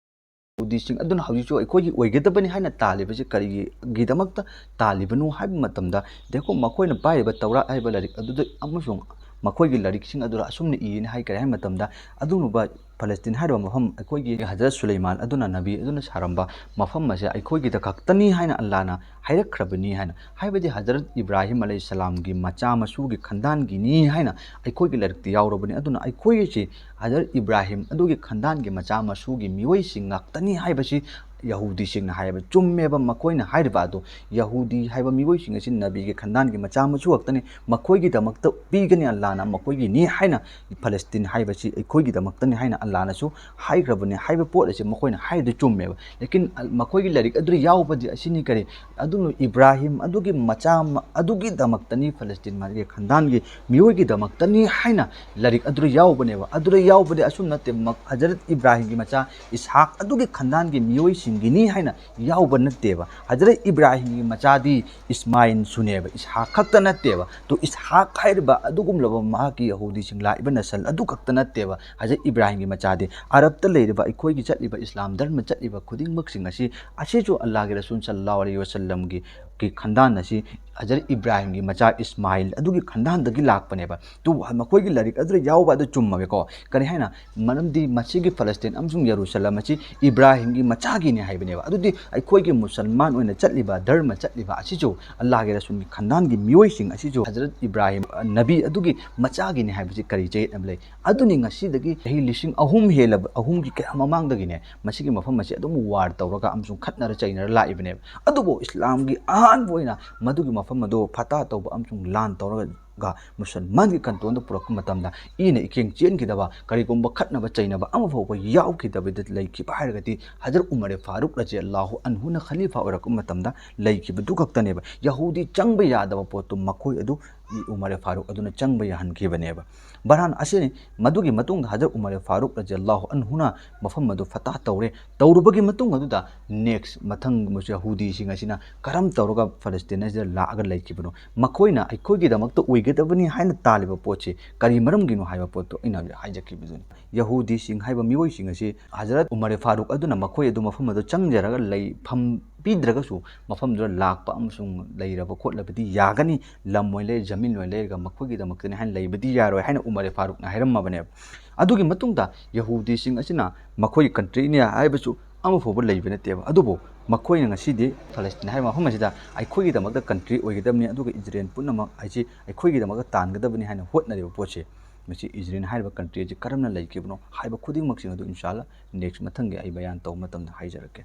ꯌꯍꯨꯗꯤꯁꯤꯡ ꯑꯗꯨꯅ ꯍꯧꯖꯤꯛꯁꯨ ꯑꯩꯈꯣꯏꯒꯤ ꯑꯣꯏꯒꯗꯕꯅꯤ ꯍꯥꯏꯅ ꯇꯥꯜꯂꯤꯕꯁꯤ ꯀꯔꯤꯒꯤꯗꯃꯛꯇ ꯇꯥꯜꯂꯤꯕꯅꯣ ꯍꯥꯏꯕ ꯃꯇꯝꯗ, ꯗꯦꯈꯣ, ꯃꯈꯣꯏꯅ ꯄꯥꯏꯔꯤꯕ ꯇꯧꯔꯥꯠ ꯍꯥꯏꯕ ꯂꯥꯏꯔꯤꯛ ꯑꯗꯨꯗ ꯑꯃꯁꯨꯡ ꯃꯈꯣꯏꯒꯤ ꯂꯥꯏꯔꯤꯛꯁꯤꯡ ꯑꯗꯨꯗ ꯑꯁꯨꯝꯅ ꯏꯔꯤꯅꯤ ꯍꯥꯏ꯫ ꯀꯔꯤ ꯍꯥꯏꯕ ꯃꯇꯝꯗ, ꯑꯗꯨꯒꯨꯝꯂꯕ ꯐꯂꯁꯇꯤꯟ ꯍꯥꯏꯔꯤꯕ ꯃꯐꯝ, ꯑꯩꯈꯣꯏꯒꯤ ꯍꯖꯔꯠ ꯁꯨꯂꯩꯃꯥꯟ ꯑꯗꯨꯅ, ꯅꯕꯤ ꯑꯗꯨꯅ ꯁꯥꯔꯝꯕ ꯃꯐꯝ ꯑꯁꯦ ꯑꯩꯈꯣꯏꯒꯤꯗ ꯈꯛꯇꯅꯤ ꯍꯥꯏꯅ ꯑꯜꯂꯥꯅ ꯍꯥꯏꯔꯛꯈ꯭ꯔꯕꯅꯤ ꯍꯥꯏꯅ, ꯍꯥꯏꯕꯗꯤ ꯍꯖꯔꯠ ꯏꯕ꯭ꯔꯥꯍꯤꯝ ꯑꯂꯩꯍꯤꯁꯁꯂꯥꯝꯒꯤ ꯃꯆꯥ ꯃꯁꯨꯒꯤ ꯈꯟꯗꯥꯟꯒꯤꯅꯤ ꯍꯥꯏꯅ ꯑꯩꯈꯣꯏꯒꯤ ꯂꯥꯏꯔꯤꯛꯇ ꯌꯥꯎꯔꯕꯅꯤ꯫ ꯑꯗꯨꯅ ꯑꯩꯈꯣꯏꯒꯤꯁꯤ ꯍꯖꯔꯠ ꯏꯕ꯭ꯔꯥꯍꯤꯝ ꯑꯗꯨꯒꯤ ꯈꯟꯗꯥꯟꯒꯤ ꯃꯆꯥ ꯃꯁꯨꯒꯤ ꯃꯤꯑꯣꯏꯁꯤꯡ ꯉꯥꯛꯇꯅꯤ ꯍꯥꯏꯕꯁꯤ ꯌꯍꯨꯗꯤꯁꯤꯡꯅ ꯍꯥꯏꯕ ꯆꯨꯝꯃꯦꯕ꯫ ꯃꯈꯣꯏꯅ ꯍꯥꯏꯔꯤꯕ ꯑꯗꯨ, ꯌꯍꯨꯗꯤ ꯍꯥꯏꯕ ꯃꯤꯑꯣꯏꯁꯤꯡ ꯑꯁꯤ ꯅꯕꯤꯒꯤ ꯈꯟꯗꯥꯟꯒꯤ ꯃꯆꯥ ꯃꯁꯨ ꯉꯥꯛꯇꯅꯤ, ꯃꯈꯣꯏꯒꯤꯗꯃꯛꯇ ꯄꯤꯒꯅꯤ ꯑꯜꯂꯥꯅ, ꯃꯈꯣꯏꯒꯤꯅꯤ ꯍꯥꯏꯅ ꯐꯂꯁꯇꯤꯟ ꯍꯥꯏꯕꯁꯤ ꯑꯩꯈꯣꯏꯒꯤꯗꯃꯛꯇꯅꯤ ꯍꯥꯏꯅ ꯑꯜꯂꯥꯅꯁꯨ ꯍꯥꯏꯈ꯭ꯔꯕꯅꯤ ꯍꯥꯏꯕ ꯄꯣꯠ ꯑꯁꯤ ꯃꯈꯣꯏꯅ ꯍꯥꯏꯔꯤꯗꯨ ꯆꯨꯝꯃꯦꯕ꯫ ꯂꯦꯀꯤꯟ ꯑꯜ-, ꯃꯈꯣꯏꯒꯤ ꯂꯥꯏꯔꯤꯛ ꯑꯗꯨꯗ ꯌꯥꯎꯕꯗꯤ ꯑꯁꯤꯅꯤ ꯀꯔꯤ? ꯑꯗꯨꯅ ꯏꯕ꯭ꯔꯥꯍꯤꯝ ꯑꯗꯨꯒꯤ ꯃꯆꯥ ꯃ-, ꯑꯗꯨꯒꯤꯗꯃꯛꯇꯅꯤ, ꯐꯂꯁꯇꯤꯟ ꯃꯥꯒꯤ ꯈꯟꯗꯥꯟꯒꯤ ꯃꯤꯑꯣꯏꯒꯤꯗꯃꯛꯇꯅꯤ ꯍꯥꯏꯅ ꯂꯥꯏꯔꯤꯛ ꯑꯗꯨꯗ ꯌꯥꯎꯕꯅꯦꯕ꯫ ꯑꯗꯨꯗ ꯌꯥꯎꯕꯗꯤ ꯑꯁꯨꯝ ꯅꯠꯇꯦ, ꯃ-, ꯍꯖꯔꯠ ꯏꯕ꯭ꯔꯥꯍꯤꯝꯒꯤ ꯃꯆꯥ ꯏꯁꯍꯥꯛ ꯑꯗꯨꯒꯤ ꯈꯟꯗꯥꯟꯒꯤ ꯃꯤꯑꯣꯏꯁꯤꯡꯒꯤꯅꯤ ꯍꯥꯏꯅ ꯌꯥꯎꯕ ꯅꯠꯇꯦꯕ꯫ ꯍꯖꯔꯠ ꯏꯕ꯭ꯔꯥꯍꯤꯝꯒꯤ ꯃꯆꯥꯗꯤ ꯏꯁꯃꯥꯏꯜꯁꯨꯅꯦꯕ, ꯏꯁꯍꯥꯛ ꯈꯛꯇ ꯅꯠꯇꯦꯕ꯫ ꯇꯣ ꯏꯁꯍꯥꯛ ꯍꯥꯏꯔꯤꯕ ꯑꯗꯨꯒꯨꯝꯂꯕ ꯃꯍꯥꯛꯀꯤ ꯌꯍꯨꯗꯤꯁꯤꯡ ꯂꯥꯛꯏꯕ ꯅꯁꯜ ꯑꯗꯨ ꯈꯛꯇ ꯅꯠꯇꯦꯕ꯫ ꯍꯖꯔꯠ ꯏꯕ꯭ꯔꯥꯍꯤꯝꯒꯤ ꯃꯆꯥꯗꯤ ꯑꯔꯕꯇ ꯂꯩꯔꯤꯕ, ꯑꯩꯈꯣꯏꯒꯤ ꯆꯠꯂꯤꯕ ꯏꯁꯂꯥꯝ ꯙꯔꯃ ꯆꯠꯂꯤꯕ ꯈꯨꯗꯤꯡꯃꯛꯁꯤꯡ ꯑꯁꯤ, ꯑꯁꯤꯁꯨ ꯑꯜꯂꯥꯍꯒꯤ ꯔꯁꯨꯜ ꯁꯜꯂꯜꯂꯥꯍꯨ ꯑꯂꯩꯍꯤ ꯋꯁꯜꯂꯝꯒꯤ ꯒꯤ ꯈꯟꯗꯥꯟ ꯑꯁꯤ ꯍꯖꯔꯠ ꯏꯕ꯭ꯔꯥꯍꯤꯝꯒꯤ ꯃꯆꯥ ꯏꯁꯃꯥꯏꯜ ꯑꯗꯨꯒꯤ ꯈꯟꯗꯥꯟꯗꯒꯤ ꯂꯥꯛꯄꯅꯦꯕ꯫ ꯇꯨ ꯃꯈꯣꯏꯒꯤ ꯂꯥꯏꯔꯤꯛ ꯑꯗꯨꯗ ꯌꯥꯎꯕ ꯑꯗꯨ ꯆꯨꯝꯃꯕꯀꯣ꯫ ꯀꯔꯤ ꯍꯥꯏꯅ? ꯃꯔꯝꯗꯤ ꯃꯁꯤꯒꯤ ꯐꯂꯁꯇꯤꯟ ꯑꯃꯁꯨꯡ ꯌꯦꯔꯨꯁꯂꯝ ꯑꯁꯤ ꯏꯕ꯭ꯔꯥꯍꯤꯝꯒꯤ ꯃꯆꯥꯒꯤꯅꯤ ꯍꯥꯏꯕꯅꯦꯕ꯫ ꯑꯗꯨꯗꯤ ꯑꯩꯈꯣꯏꯒꯤ ꯃꯨꯁꯜꯃꯥꯟ ꯑꯣꯏꯅ ꯆꯠꯂꯤꯕ, ꯙꯔꯃ ꯆꯠꯂꯤꯕ ꯑꯁꯤꯁꯨ, ꯑꯜꯂꯥꯍꯒꯤ ꯔꯁꯨꯜꯒꯤ ꯈꯟꯗꯥꯟꯒꯤ ꯃꯤꯑꯣꯏꯁꯤꯡ ꯑꯁꯤꯁꯨ ꯍꯖꯔꯠ ꯏꯕ꯭ꯔꯥꯍꯤꯝ, ꯑ, ꯅꯕꯤ ꯑꯗꯨꯒꯤ ꯃꯆꯥꯒꯤꯅꯤ ꯍꯥꯏꯕꯁꯤ ꯀꯔꯤ ꯆꯌꯦꯠꯅꯕ ꯂꯩ? ꯑꯗꯨꯅꯤ ꯉꯁꯤꯗꯒꯤ ꯆꯍꯤ ꯂꯤꯁꯤꯡ ꯑꯍꯨꯝ ꯍꯦꯜꯂꯕ, ꯑꯍꯨꯝꯒꯤ ꯀꯌꯥ ꯃꯃꯥꯡꯗꯒꯤꯅꯦ ꯃꯁꯤꯒꯤ ꯃꯐꯝ ꯑꯁꯤ ꯑꯗꯨꯝ ꯋꯥꯔ ꯇꯧꯔꯒ ꯑꯃꯁꯨꯡ ꯈꯠꯅꯔ ꯆꯩꯅꯔ ꯂꯥꯛꯏꯕꯅꯦꯕ꯫ ꯑꯗꯨꯕꯨ ꯏꯁꯂꯥꯝꯒꯤ ꯑꯍꯥꯟꯕ ꯑꯣꯏꯅ ꯃꯗꯨꯒꯤ ꯃꯐꯝ ꯑꯗꯨ ꯐꯇꯥ ꯇꯧꯕ ꯑꯃꯁꯨꯡ ꯂꯥꯟ ꯇꯧꯔꯒ ꯃꯨꯁꯜꯃꯥꯟꯒꯤ ꯀꯟꯇ꯭ꯔꯣꯜꯗ ꯄꯨꯔꯛꯄ ꯃꯇꯝꯗ ꯏꯅ ꯏꯀꯦꯡ ꯆꯦꯟꯈꯤꯗꯕ, ꯀꯔꯤꯒꯨꯝꯕ ꯈꯠꯅꯕ ꯆꯩꯅꯕ ꯑꯃ ꯐꯥꯎꯕ ꯌꯥꯎꯈꯤꯗꯕꯗ ꯂꯩꯈꯤꯕ ꯍꯥꯏꯔꯒꯗꯤ ꯍꯖꯔꯠ ꯎꯃꯔ ꯐꯥꯔꯨꯛ ꯔꯖꯤ ꯑꯜꯂꯥꯍꯨ ꯑꯟꯍꯨꯅ ꯈꯂꯤꯐꯥ ꯑꯣꯏꯔꯛꯄ ꯃꯇꯝꯗ ꯂꯩꯈꯤꯕꯗꯨ ꯈꯛꯇꯅꯦꯕ꯫ ꯌꯍꯨꯗꯤ ꯆꯪꯕ ꯌꯥꯗꯕ ꯄꯣꯠꯇꯨ ꯃꯈꯣꯏ ꯑꯗꯨ ꯎꯃꯔ ꯐꯥꯔꯨꯛ ꯑꯗꯨꯅ ꯆꯪꯕ ꯌꯥꯍꯟꯈꯤꯕꯅꯦꯕ꯫ ꯕꯍꯔꯍꯥꯜ, ꯑꯁꯤꯅꯤ꯫ ꯃꯗꯨꯒꯤ ꯃꯇꯨꯡꯗ ꯍꯖꯔꯠ ꯎꯃꯔ ꯐꯥꯔꯨꯛ ꯔꯖꯤꯌꯜꯂꯥꯍꯨ ꯑꯟꯍꯨꯅ ꯃꯐꯝ ꯑꯗꯨ ꯐꯇꯥꯍ ꯇꯧꯔꯦ꯫ ꯇꯧꯔꯨꯕꯒꯤ ꯃꯇꯨꯡ ꯑꯗꯨꯗ next ꯃꯊꯪ ꯌꯍꯨꯗꯤꯁꯤꯡ ꯑꯁꯤꯅ ꯀꯔꯝ ꯇꯧꯔꯒ ꯐꯂꯁꯇꯤꯟ ꯑꯁꯤꯗ ꯂꯥꯛꯑꯒ ꯂꯩꯈꯤꯕꯅꯣ? ꯃꯈꯣꯏꯅ ꯑꯩꯈꯣꯏꯒꯤꯗꯃꯛꯇ ꯑꯣꯏꯒꯗꯕꯅꯤ ꯍꯥꯏꯅ ꯇꯥꯜꯂꯤꯕ ꯄꯣꯠꯁꯤ ꯀꯔꯤ ꯃꯔꯝꯒꯤꯅꯣ ꯍꯥꯏꯕ ꯄꯣꯠꯇꯣ ꯑꯩꯅ ꯍꯧꯖꯤꯛ ꯍꯥꯏꯖꯈꯤꯕꯗꯨꯅꯤ꯫ ꯌꯍꯨꯗꯤꯁꯤꯡ ꯍꯥꯏꯕ ꯃꯤꯑꯣꯏꯁꯤꯡ ꯑꯁꯤ ꯍꯖꯔꯠ ꯎꯃꯔ ꯐꯥꯔꯨꯛ ꯑꯗꯨꯅ ꯃꯈꯣꯏ ꯑꯗꯨ ꯃꯐꯝ ꯑꯗꯨ ꯆꯪꯖꯔꯒ ꯂꯩꯐꯝ ꯄꯤꯗ꯭ꯔꯒꯁꯨ, ꯃꯐꯝꯗꯨꯗ ꯂꯥꯛꯄ ꯑꯃꯁꯨꯡ ꯂꯩꯔꯕ ꯈꯣꯠꯂꯕꯗꯤ ꯌꯥꯒꯅꯤ, ꯂꯝ ꯑꯣꯏꯅ ꯂꯩ, ꯖꯃꯤꯟ ꯑꯣꯏꯅ ꯂꯩꯔꯒ ꯃꯈꯣꯏꯒꯤꯗꯃꯛꯇꯅꯤ ꯍꯥꯏꯅ ꯂꯩꯕꯗꯤ ꯌꯥꯔꯣꯏ ꯍꯥꯏꯅ ꯎꯃꯔ ꯐꯥꯔꯨꯛꯅ ꯍꯥꯏꯔꯝꯃꯕꯅꯦꯕ꯫ ꯑꯗꯨꯒꯤ ꯃꯇꯨꯡꯗ ꯌꯍꯨꯗꯤꯁꯤꯡ ꯑꯁꯤꯅ ꯃꯈꯣꯏꯒꯤ countryꯅꯤ ꯍꯥꯏꯕꯁꯨ ꯑꯃꯐꯥꯎꯕ ꯂꯩꯕ ꯅꯠꯇꯦꯕ꯫ ꯑꯗꯨꯕꯨ ꯃꯈꯣꯏꯅ ꯉꯁꯤꯗꯤ ꯐꯂꯁꯇꯤꯟ ꯍꯥꯏꯕ ꯃꯐꯝ ꯑꯁꯤꯗ ꯑꯩꯈꯣꯏꯒꯤꯗꯃꯛꯇ country ꯑꯣꯏꯒꯗꯕꯅꯤ, ꯑꯗꯨꯒ ꯏꯖꯔꯦꯜ ꯄꯨꯝꯅꯃꯛ ꯍꯥꯏꯁꯤ ꯑꯩꯈꯣꯏꯒꯤꯗꯃꯛꯇ ꯇꯥꯟꯒꯗꯕꯅꯤ ꯍꯥꯏꯅ ꯍꯣꯠꯅꯔꯤꯕ ꯄꯣꯠꯁꯦ, ꯃꯁꯤ ꯏꯖꯔꯦꯜ ꯍꯥꯏꯔꯤꯕ country ꯑꯁꯤ ꯀꯔꯝꯅ ꯂꯩꯈꯤꯕꯅꯣ ꯍꯥꯏꯕ ꯈꯨꯗꯤꯡꯃꯛꯁꯤꯡ ꯑꯗꯨ ꯏꯟꯁꯥ ꯑꯜꯂꯥ next ꯃꯊꯪꯒꯤ ꯑꯩ ꯕꯌꯥꯟ ꯇꯧꯕ ꯃꯇꯝꯗ ꯍꯥꯏꯖꯔꯛꯀꯦ꯫